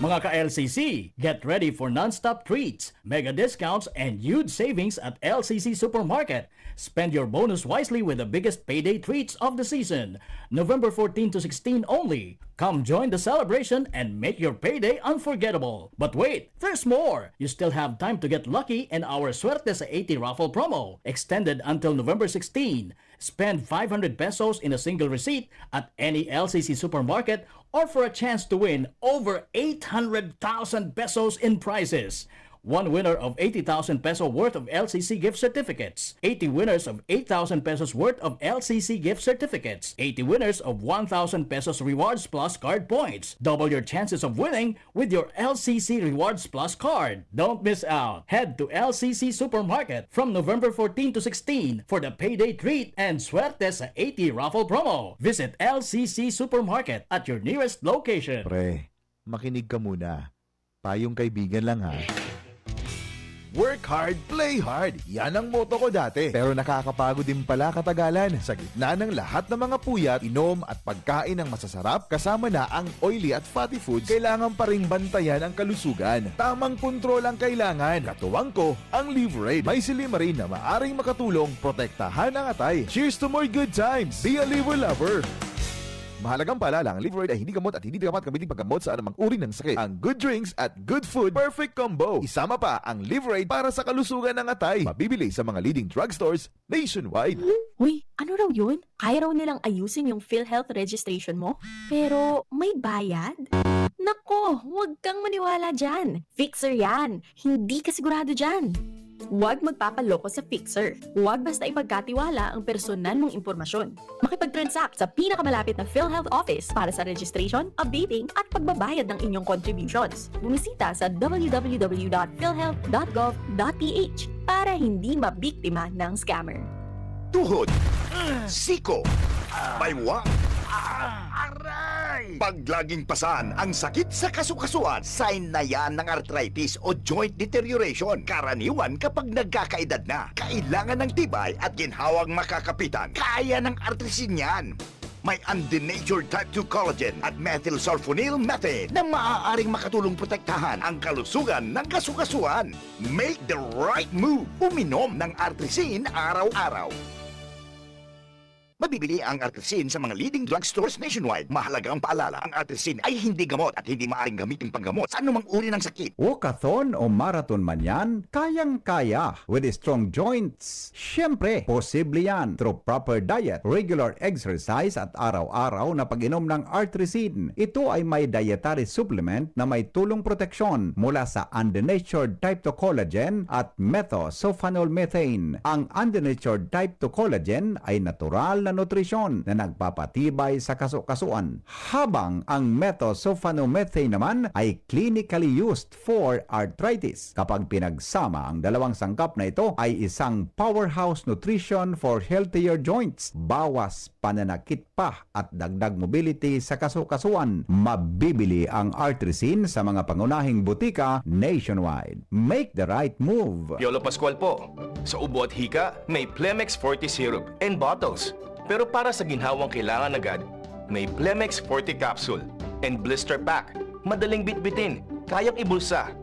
Mga ka-L C C, get ready for non-stop treats, mega discounts, and huge savings at L C C Supermarket. Spend your bonus wisely with the biggest payday treats of the season. November fourteen to sixteen only. Come join the celebration and make your payday unforgettable. But wait, there's more! You still have time to get lucky in our Suerte sa eighty raffle promo, extended until November sixteen. Spend five hundred pesos in a single receipt at any L C C supermarket or for a chance to win over eight hundred thousand pesos in prizes. One winner of eighty thousand peso worth of L C C gift certificates. eighty winners of eight thousand pesos worth of L C C gift certificates. eighty winners of one thousand pesos rewards plus card points. Double your chances of winning with your L C C Rewards Plus card. Don't miss out. Head to L C C Supermarket from November fourteen to sixteen for the Payday Treat and Suerte sa eighty raffle promo. Visit L C C Supermarket at your nearest location. Pre, makinig ka muna. Payong kaibigan lang ha. Work hard, play hard. Yan ang motto ko dati. Pero nakakapagod din pala katagalan. Sa gitna ng lahat ng mga puyat, inom at pagkain ng masasarap, kasama na ang oily at fatty foods, kailangan pa ring bantayan ang kalusugan. Tamang kontrol ang kailangan. Katuwang ko, ang Liverade. May silimarin na maaring makatulong protektahan ang atay. Cheers to more good times! Be a Liver Lover! Mahalagang paalala, ang Liverade ay hindi gamot at hindi dapat gamitin paggamot sa anumang uri ng sakit. Ang good drinks at good food, perfect combo. Isama pa ang Liverade para sa kalusugan ng atay. Mabibili sa mga leading drugstores nationwide. Uy, ano raw yun? Kaya raw nilang ayusin yung PhilHealth registration mo? Pero may bayad? Nako, huwag kang maniwala dyan. Fixer yan. Hindi ka sigurado dyan. Huwag magpapaloko sa fixer. Huwag basta ipagkatiwala ang personal mong impormasyon. Makipag-transact sa pinakamalapit na PhilHealth office para sa registration, updating, at pagbabayad ng inyong contributions. Bumisita sa w w w dot philhealth dot gov dot p h para hindi mabiktima ng scammer. Tuhod, siko, baywa, aray! Pag laging pasan ang sakit sa kasukasuan, sign na yan ng arthritis o joint deterioration. Karaniwan kapag nagkakaedad na, kailangan ng tibay at ginhawang makakapitan. Kaya ng Artrisin yan. May undenatured type two collagen at methylsulfonyl methane na maaaring makatulong protektahan ang kalusugan ng kasukasuan. Make the right move. Uminom ng Artrisin araw-araw. Mabibili ang Artrisin sa mga leading drugstores nationwide. Mahalagang paalala, ang Artrisin ay hindi gamot at hindi maaaring gamitin panggamot sa anumang uri ng sakit. Walkathon o marathon man yan, kayang-kaya with strong joints. Siyempre, posible yan through proper diet, regular exercise at araw-araw na pag-inom ng Artrisin. Ito ay may dietary supplement na may tulong proteksyon mula sa undenatured type two collagen at methylsulfonyl methane. Ang undenatured type two collagen ay natural na nutrisyon na nagpapatibay sa kasukasuan, habang ang methylsulfonyl methane naman ay clinically used for arthritis. Kapag pinagsama, ang dalawang sangkap na ito ay isang powerhouse nutrition for healthier joints, bawas pananakit pa at dagdag mobility sa kasukasuan. Mabibili ang Artrisin sa mga pangunahing butika nationwide. Make the right move! Piolo Pascual po. Sa ubo at hika, may Plemex Forte Syrup and bottles. Pero para sa ginhawang kailangan agad, may Plemex Forte Capsule and Blister Pack. Madaling bitbitin, kayang ibulsa.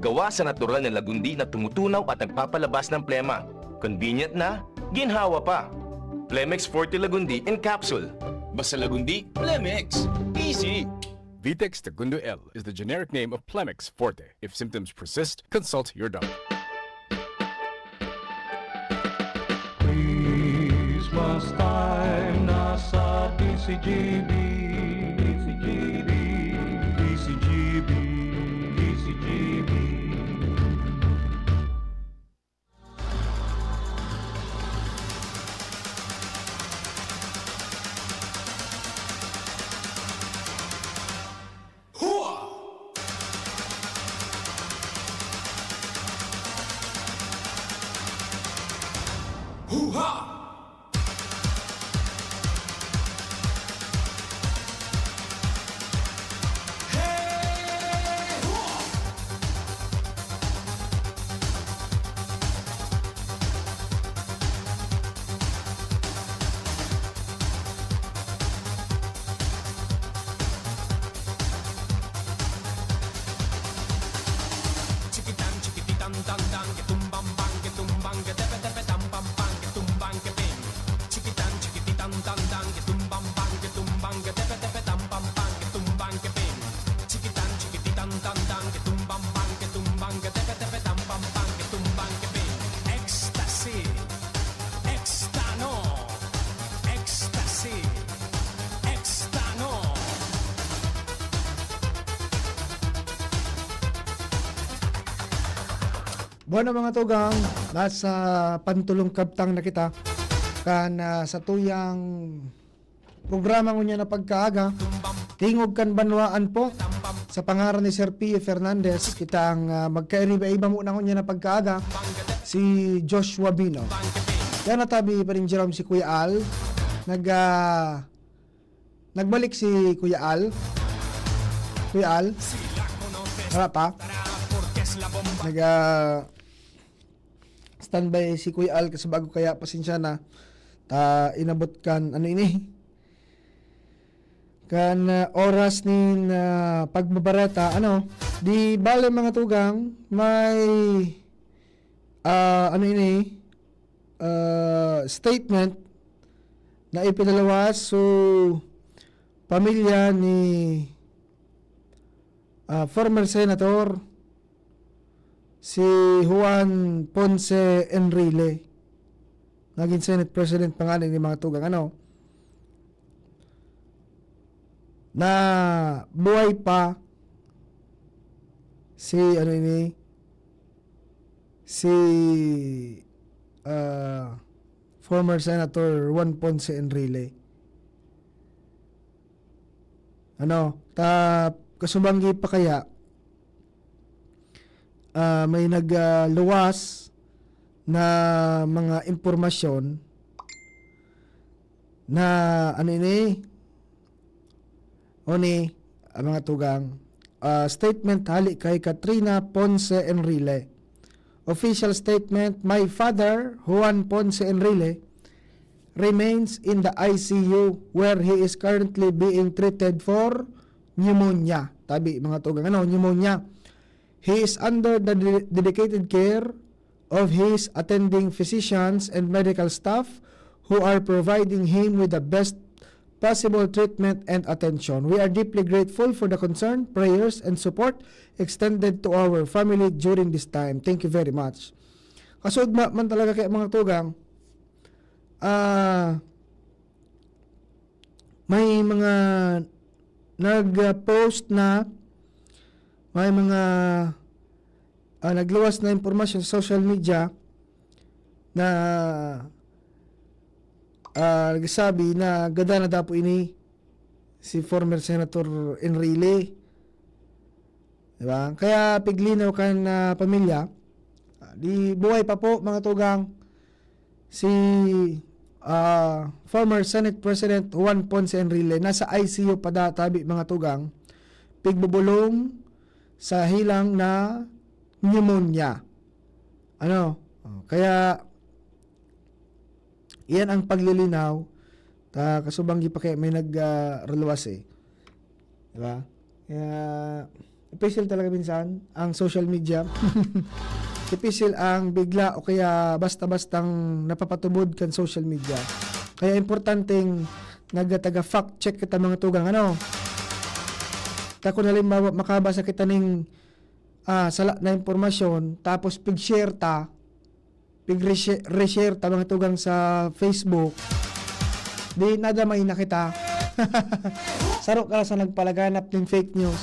Gawa sa natural na lagundi na tumutunaw at nagpapalabas ng plema. Convenient na, ginhawa pa. Plemex Forte Lagundi in capsule. Basta Lagundi, Plemex. Easy! Vitex Tagundo L is the generic name of Plemex Forte. If symptoms persist, consult your doctor. Christmas time na sa D C G B, D C G B, D C G B, D C G B. Hua! Hua! Chikitan, chikipitan, tan, tan, ke tumbang, bang, ke tumbang, ke tepe, tepe, tam, pam, pam, ke tumbang, ke ping. Chikitan, chikipitan, tan, tan, ke tumbang, bang, ke tumbang, ke tepe, tepe, tam, pam, pam, ke tumbang, ke ping. Chikitan, chikipitan, tan, tan, ke tumbang, bang, ke tumbang, ke tepe, tepe, tam, pam, pam, ke tumbang, ke ping. Ecstasy. Extano. Ecstasy. Extano. Bueno, mga tugang, nasa pantulong kabtang na kita kan, ah, sa tuyang programa ngunyan na pagkaaga, Tingog kan Banwaan po. Sa pangaran ni Sir Pio Fernandez, kitang, ah, magkairiba-iba muna ngunyan na pagkaaga, si Joshua Bino. Yan, natabi pa rin Jerome si Kuya Al. Nag, ah, nagbalik si Kuya Al. Kuya Al? Wala pa? Nag, ah, standby si Kuya Al kasi bago kaya, pasensya na. Ta, inabot kan, ano ini? Kan, ah, oras nin, ah, pagbabareta, ano? Di bale, mga tugang, may, ah, ano ini? Ah, statement na ipinaluwas sa pamilya ni, ah, former Senator si Juan Ponce Enrile. Naging Senate President pa nga ni, mga tugang, ano, na buhay pa si, ano ini, si, ah, former Senator Juan Ponce Enrile. Ano, ta, kasubanggi pa kaya, ah, may nag, ah, luwas na mga impormasyon na, ano ini, Oni, ang mga tugang, ah, statement hali kay Katrina Ponce Enrile. Official statement, "My father, Juan Ponce Enrile, remains in the I C U where he is currently being treated for pneumonia." Tabi, mga tugang, ano, pneumonia. "He is under the de-, dedicated care of his attending physicians and medical staff who are providing him with the best possible treatment and attention. We are deeply grateful for the concern, prayers, and support extended to our family during this time. Thank you very much." Kasudma man talaga kaya, mga tugang, ah, may mga nag-post na, may mga, ah, nagluwas na impormasyon sa social media na, ah, nagsasabi na gadan na daw po ini si former Senator Enrile. Di ba? Kaya piglinaw kan, ah, pamilya, ah, di buhay pa po, mga tugang, si, ah, former Senate President Juan Ponce Enrile. Nasa I C U pa da tabi, mga tugang, pigbubulong sa hilang na pneumonia. Ano? Oh, kaya, iyan ang paglilinaw. Ta, kasubanggi pa kaya may nag, ah, ruluwas eh. Di ba? Kaya, official talaga minsan ang social media. Official ang bigla o kaya basta-bastang napapatubod kan social media. Kaya importanteng nagtaga fact check kita, mga tugang, ano? Ta kun halimbawa, makabasa kita ning, ah, sala na impormasyon, tapos pig-share ta, pig-reshe-, reshare ta, mga tugang, sa Facebook, di nadamay na kita. Saro ka sa nagpalaganap nin fake news,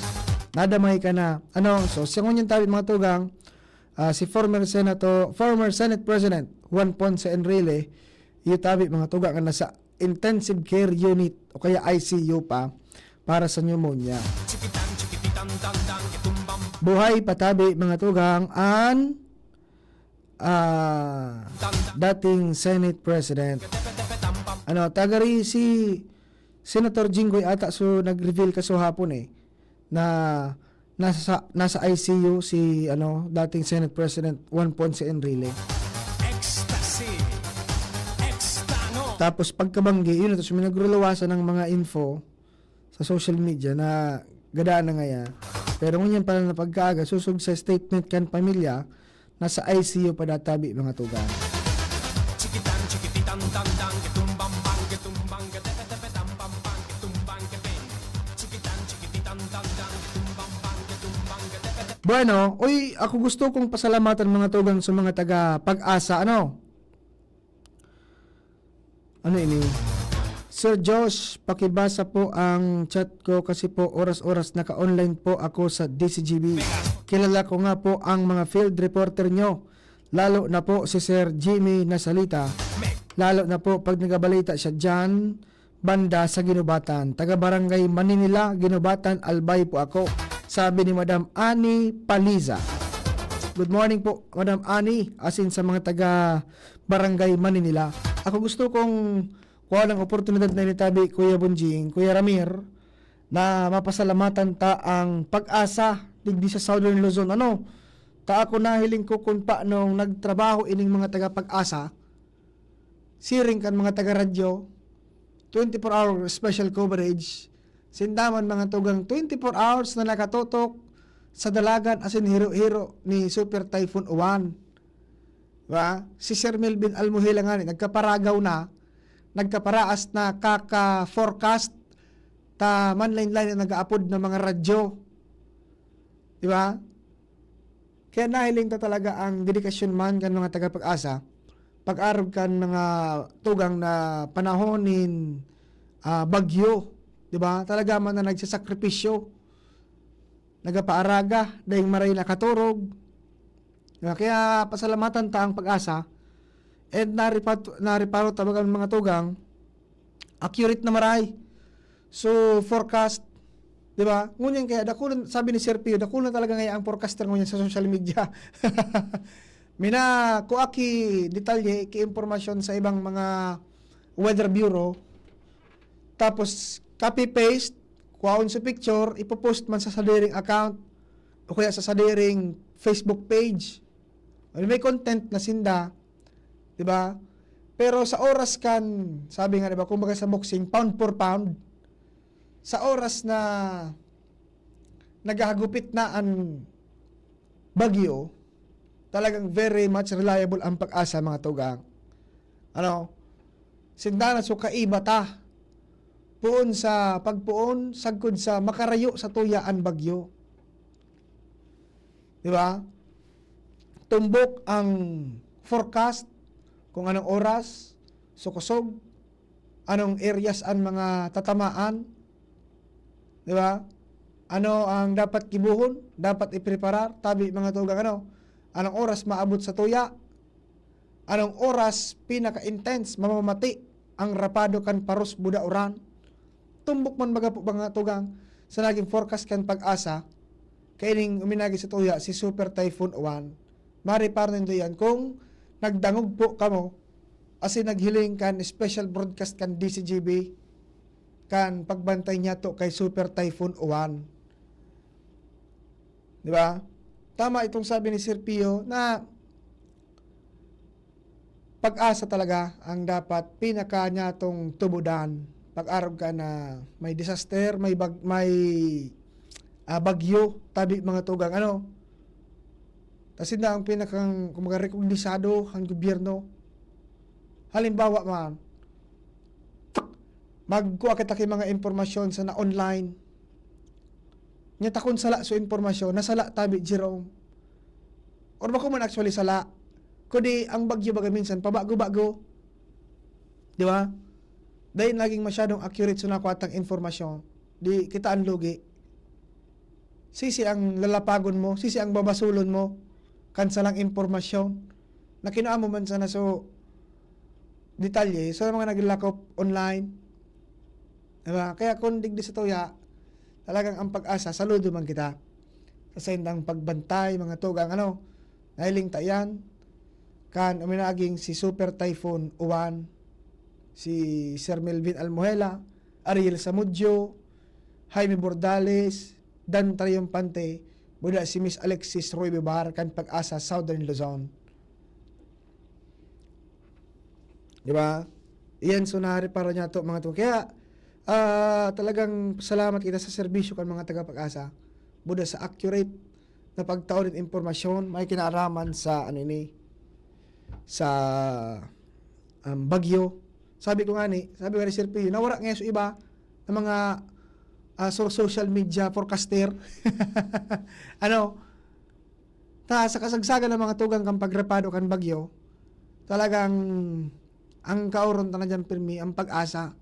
nadamay ka na. Ano? So, sa ngunyan tabi, mga tugang, ah, si former Senator, former Senate President Juan Ponce Enrile, iyo tabi, mga tugang, na nasa intensive care unit o kaya I C U pa para sa pneumonia. Buhay pa tabi, mga tugang, an, ah, dating Senate President. Ano, tagari si Senator Jinggoy ata, so nag-reveal kasuhapon eh, na nasa, nasa I C U si, ano, dating Senate President Juan Ponce Enrile. Ecstasy. Extano. Tapos pagkabanggi, yun, tapos may nagruluwasan ng mga info sa social media na gadaan na ngaya. Pero ngunyan pala na pagkaaga, susog sa statement kan pamilya, nasa I C U pa da tabi, mga tugang. Chikitan, chikititan, tan, tan, kitumbang, bang, kitumbang, katepe, tepe, tam, pam, pam, kitumbang, kete. Chikitan, chikititan, tan, tan, kitumbang, bang, kitumbang, katepe, tepe. Bueno, uy, ako gusto kong pasalamatan, mga tugang, sa mga taga Pag-asa, ano? Ano ini? Sir Josh, pakibasa po ang chat ko kasi po oras-oras naka-online po ako sa D C G B. Kilala ko nga po ang mga field reporter nyo, lalo na po si Sir Jimmy Nasalita. Lalo na po pag nagabalita siya dyan, banda sa Ginubatan. Taga Barangay Maninila, Ginubatan, Albay po ako. Sabi ni Madam Annie Paliza. Good morning po, Madam Annie, asin sa mga taga Barangay Maninila. Ako gusto kong kuha ng oportunidad na initabi, Kuya Bonjing, Kuya Ramir, na mapasalamatan ta ang Pag-asa digdi sa Southern Luzon. Ano? Ta ako nahiling ko kung paano nagtrabaho ining mga taga Pag-asa, siring kan mga taga-radyo, twenty-four hour special coverage, sinda man mga tugang twenty-four hours na nakatutok sa dalagan asin hiro-hiro ni Super Typhoon Uwan. Diba? Si Sir Melvin Almuhela nga ni, nagkaparagaw na, nagkaparaas na kaka-forecast ta manlain-lain na nag-aapod na mga radyo. Diba? Kaya nahiling ta talaga ang dedikasyon man kan mga taga Pag-asa, pag-arog kan mga tugang na panahon nin, ah, bagyo, di ba? Talaga man na nagsasakripisyo, nagapaaraga, daing maray nakaturog. Di ba? Kaya pasalamatan ta ang Pag-asa, and naripat-, nariparo ta baga ang mga tugang, accurate na maray. So, forecast, di ba? Ngunyan kaya, dakul, sabi ni Sir Pio, dakul na talaga ngayon ang forecaster ngunyan sa social media. Mina, kung aki detalye, ki impormasyon sa ibang mga weather bureau, tapos copy-paste, kuhaon sa picture, ipopost man sa sadiring account, o kaya sa sadiring Facebook page. Well, may content na sinda, di ba? Pero sa oras kan, sabi nga, di ba, kumbaga sa boxing, pound for pound, sa oras na naghahagupit na an bagyo, talagang very much reliable ang PAGASA, mga tugang. Ano? Sinda na so kaiba ta. Poon sa pagpoon, sagkod sa makarayo sa tuya an bagyo. Di ba? Tumbok ang forecast kung anong oras, sukosog, anong areas an mga tatamaan, di ba? Ano ang dapat gibohon, dapat ipreparar, tabi mga tugang, ano? Anong oras maabot sa tuya? Anong oras pinaka-intense mamamati ang rapado kan paros buda uran? Tumbok man baga po, mga tugang, sa naging forecast kan PAGASA, kaining uminagi sa tuya si Super Typhoon Uwan. Maripar nindo yan kung nagdangog po kamo, asin naghiling kan special broadcast kan D C G B, kan pagbantay niyato kay Super Typhoon Uwan. Di ba? Tama itong sabi ni Sir Pio na PAGASA talaga ang dapat pinaka niyatong tubudan. Pag-arog ka na may disaster, may bag-, may, ah, bagyo, tabi mga tugang, ano? Tas yun na ang pinakang, kumbaga, rekognisado ang gobyerno. Halimbawa man, magkuha kita kay mga impormasyon sa na-online. Nya ta kun sala so impormasyon, nasala tabi, Jerome. Or bako man actually sala, kundi ang bagyo baga minsan pabago-bago. Di ba? Dahil naging masyadong accurate so nakuha tang impormasyon, di kita ang lugi. Sisi ang lalapagon mo, sisi ang babasulon mo, kan salang impormasyon na kinua mo man sana so detalye, so mga naglakop online. Di ba? Kaya kung digdi sa tuya, talagang ang PAGASA, saludo man kita sa saindang pagbantay, mga tugang, ano, nahiling ta yan, kan uminaging si Super Typhoon Uwan, si Sir Melvin Almohela, Ariel Samudio, Jaime Bordales, Dan Triunfante, buda si Miss Alexis Roy Bibar, kan PAGASA Southern Luzon. Di ba? Iyan, so, nareparo niya to, mga to. Kaya, ah, talagang salamat kita sa serbisyo kan mga taga PAGASA. Buda sa accurate na pagtao nin impormasyon, may kinaaraman sa, ano ini, sa, um, bagyo. Sabi ko nga ni, sabi ko nga ni Sir Pio, nawara nga so iba ng mga, ah, so-, social media forecaster. Ano, ta, sa kasagsagan ng mga tugang kan pagreparo kan bagyo, talagang ang kaoron ta na diyan pirmi, ang PAGASA.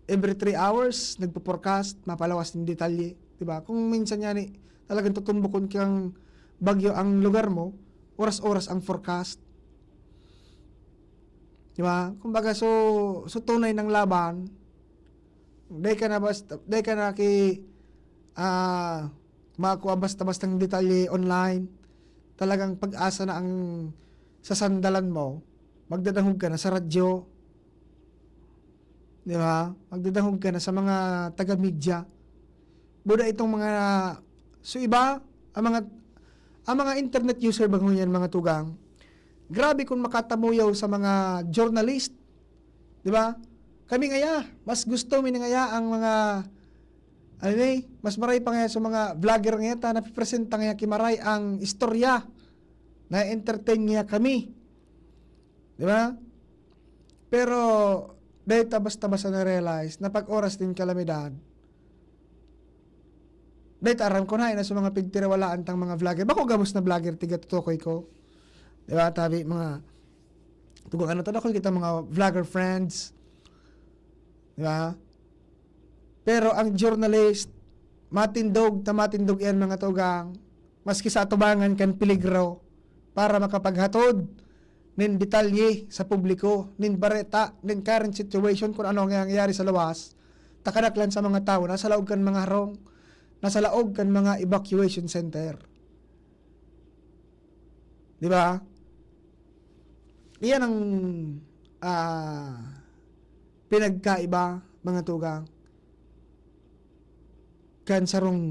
Every three hours, nagpo-forecast, mapalawas nin detalye, di ba? Kung minsan nga ni, talagang tutumbokon kang bagyo ang lugar mo, oras-oras ang forecast. Di ba? Kumbaga, so, so tunay ng laban, dai ka na basta, dai ka na ki-, ah, makuha basta-bastang detalye online. Talagang PAGASA na ang sasandalan mo. Magdadangog ka na sa radyo. Di ba? Magdadangog ka na sa mga taga-media. Buda itong mga, so iba, ang mga, ang mga internet user ba ngunyan, mga tugang, grabe kung makatamuyaw sa mga journalist. Di ba? Kami ngaya, mas gusto mi ngaya ang mga, ano ni, mas maray pa ngaya sa mga vlogger ngaya ta, napipresenta ngaya ki maray ang istorya. Na-entertain ngaya kami. Di ba? Pero, dahil ta basta-basta na-realize na pag oras nin kalamidad, dahil ta aram ko na, na sa mga pigtiriwalaan tang mga vlogger. Bako gabos na vlogger, tiga tutukoy ko. Di ba? Tabi, mga, tugang ano to, ako kita mga vlogger friends. Di ba? Pero ang journalist, matindog ta matindog iyan, mga tugang, maski sa atubangan kan peligro, para makapaghatod nin detalye sa publiko, nin bareta, nin current situation, kung ano ang nangyayari sa luwas, ta kadaklan sa mga tawo nasa laog kan mga harong, nasa laog kan mga evacuation center. Di ba? Iyan ang, ah, pinagkaiba, mga tugang. kan sarong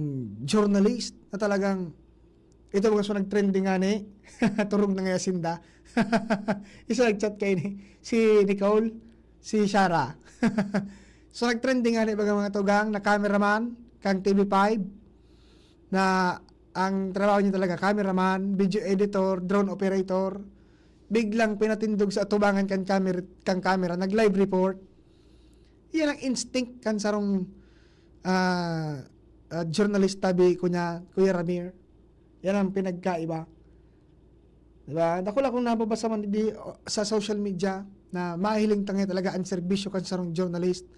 journalist na talagang, ito, mga so nag-trending ngani, turog na ngaya sinda. Isa nag-chat kaini, si Nicole, si Shara. So nag-trending ngani, baga, mga tugang, na cameraman kang T V five, na ang trabaho niya talaga, cameraman, video editor, drone operator. Biglang pinatindog sa atubangan kan camera, kan camera, nag-live report. Iyan ang instinct kan sarong, ah, ah, journalist, tabi ko niya, Kuya Ramir. Yan ang pinagkaiba. Diba? Dakula kong nababasa man di, sa social media na mahiling tangay talaga ang serbisyo kan sarong journalist,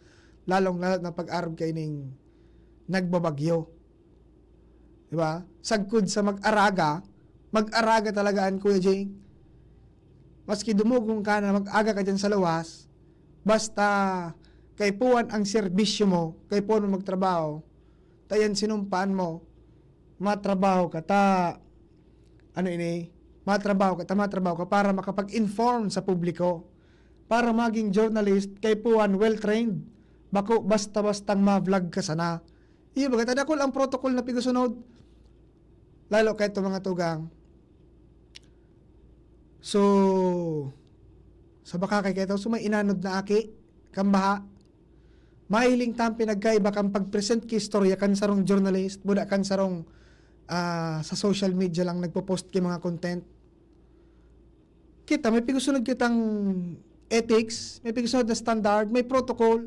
lalong-lalo na pag-arog kaining nagbabagyo. Diba? Sagkod sa mag-araga, mag-araga talaga an, Kuya Jing. Maski dumugon ka na mag-aga ka dyan sa luwas, basta kaipuhan ang serbisyo mo, kaipuhan mo magtrabaho, ta yan sinumpaan mo, matrabaho ka ta, ano ini, matrabaho ka ta, matrabaho ka para makapag-inform sa publiko, para maging journalist, kaipuhan well-trained, bako basta-bastang ma-vlog ka sana. Iyo, baga ta dakul ang protocol na pigusunod. Lalo kaito, mga tugang. So, sa baka kay kaito, so may inanod na aki, kan baha. Mahiling ta an pinagkaiba kan pag-present ki istorya kan sarong journalist, buda kan sarong, ah, sa social media lang nagpo-post ki mga content. Kita, may pigusunod kitang ethics, may pigusunod na standard, may protocol.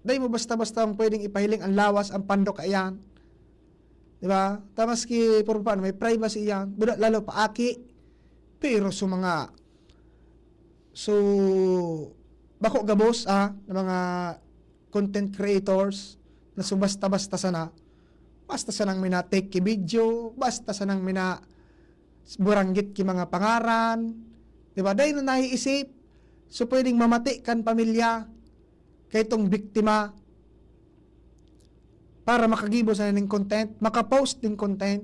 Dai mo basta-basta ang pwedeng ipahiling ang lawas, ang pandok, ayan. Di ba? Ta maski puro paano, may privacy yan. Buda lalo pa aki. Pero sa mga, so, bako gabos, ah, na mga content creators na so basta-basta sana, basta sanang mina-take ki video, basta sanang mina-, buranggit ki mga pangaran, di ba? Dai na naiisip. So, pwedeng mamati kan pamilya, kaitong biktima, para makagibo sana ning content, maka-post ning content.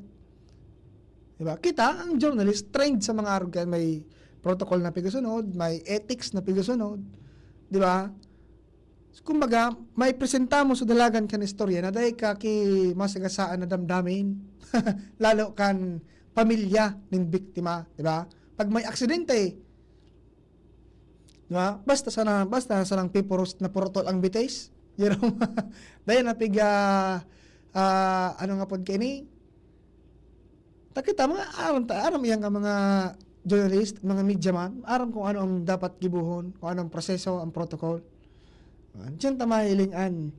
Di ba? Kita, ang journalist, trained sa mga arog yan, may protocol na pigusunod, may ethics na pigusunod. Di ba? Kumbaga, may presenta mo sa dalagan kan istorya na dai ka ki masagasaan na damdamin, lalo kan pamilya nin biktima, di ba? Pag may aksidente, di ba? Basta sana, basta sanang pipuros na purotol ang bitis. You know? Dai na piga, ah, ano nga pod kaini? Ta kita, mga aram ta, aram iyan nga mga journalist, mga media man, aram kung ano ang dapat gibohon, kung ano ang proseso, ang protocol. Ah, diyan ta mahiling an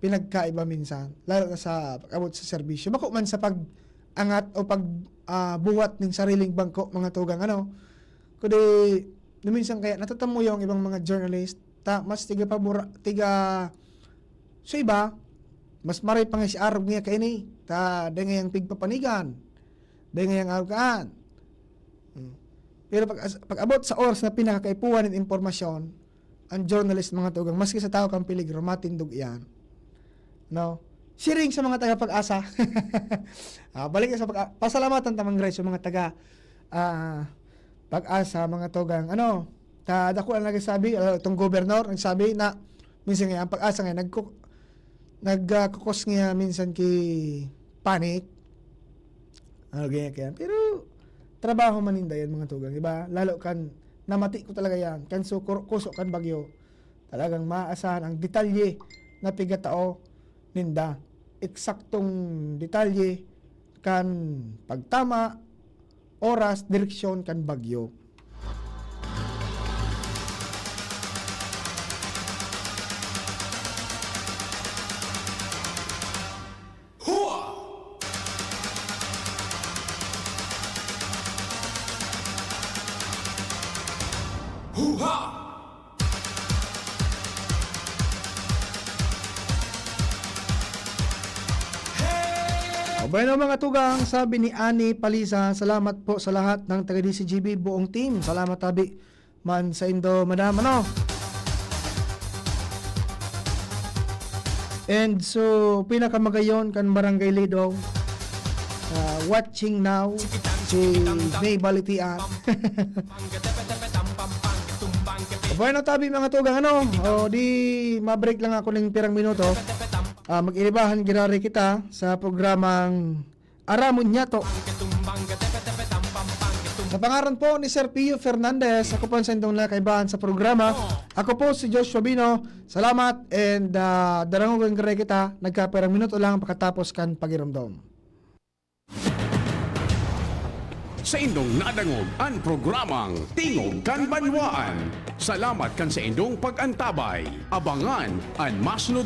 pinagkaiba minsan, lalo na sa pag-abot sa serbisyo. Bako man sa pag-angat o pag, ah, buhat nin sariling bangko, mga tugang, ano. Kundi, na minsan kaya natatamo yung ibang mga journalist, ta mas tiga pabor-, tiga, sa iba, mas maray pa nga si arog niya kaini, ta dai ngayang pigpapanigan, dai ngayang arog kaan. Hmm. Pero pag as-, pag-abot sa oras na pinakakaipuhan nin impormasyon, ang journalist, mga tugang, maski sa tawo kang peligro, matindog iyan. No? Siring sa mga taga Pag-asa. Ah, balik sa pag-, pasalamatan ta man giraray sa mga taga, ah, Pag-asa, mga tugang. Ano, ta-, dako ang nagsabi, ah, itong gobernador, nagsabi na minsan nga, ang Pag-asa nga, nagku-, nag, ah, kukos nga minsan ki panic. Ano, ganyan, kaya. Pero, trabaho man ninda yan, mga tugang, di ba? Lalo kan, namati ko talaga yan, kan sukor-, kuso kan bagyo. Talagang maaasahan ang detalye na pigatao ninda. Eksaktong detalye kan pagtama, oras, direksyon kan bagyo. Hua! Huha! Hey! O, bueno, mga tugang, sabi ni Annie Paliza, "Salamat po sa lahat ng taga D C G B, buong team." Salamat, tabi man saindo, madam, ano? And so, pinakamagayon kan Barangay Lidong, ah, watching now, si May Balitian. Bueno, tabi, mga tugang, ano? O, di, ma-break lang ako ng pirang minuto. Ah, mag-iribahan giraray kita sa programang Aramon Niyato. Sa pangaran po ni Sir Pio Fernandez, ako po ang saindong nakaibahan sa programa. Ako po si Joshua Bino. Salamat and, ah, darangogon giraray kita. Nagkapirang minuto lang pakatapos kan pagiromdom. Saindong nadangog an programang Tingog kan Banwaan. Salamat kan saindong pag-antabay. Abangan an masunod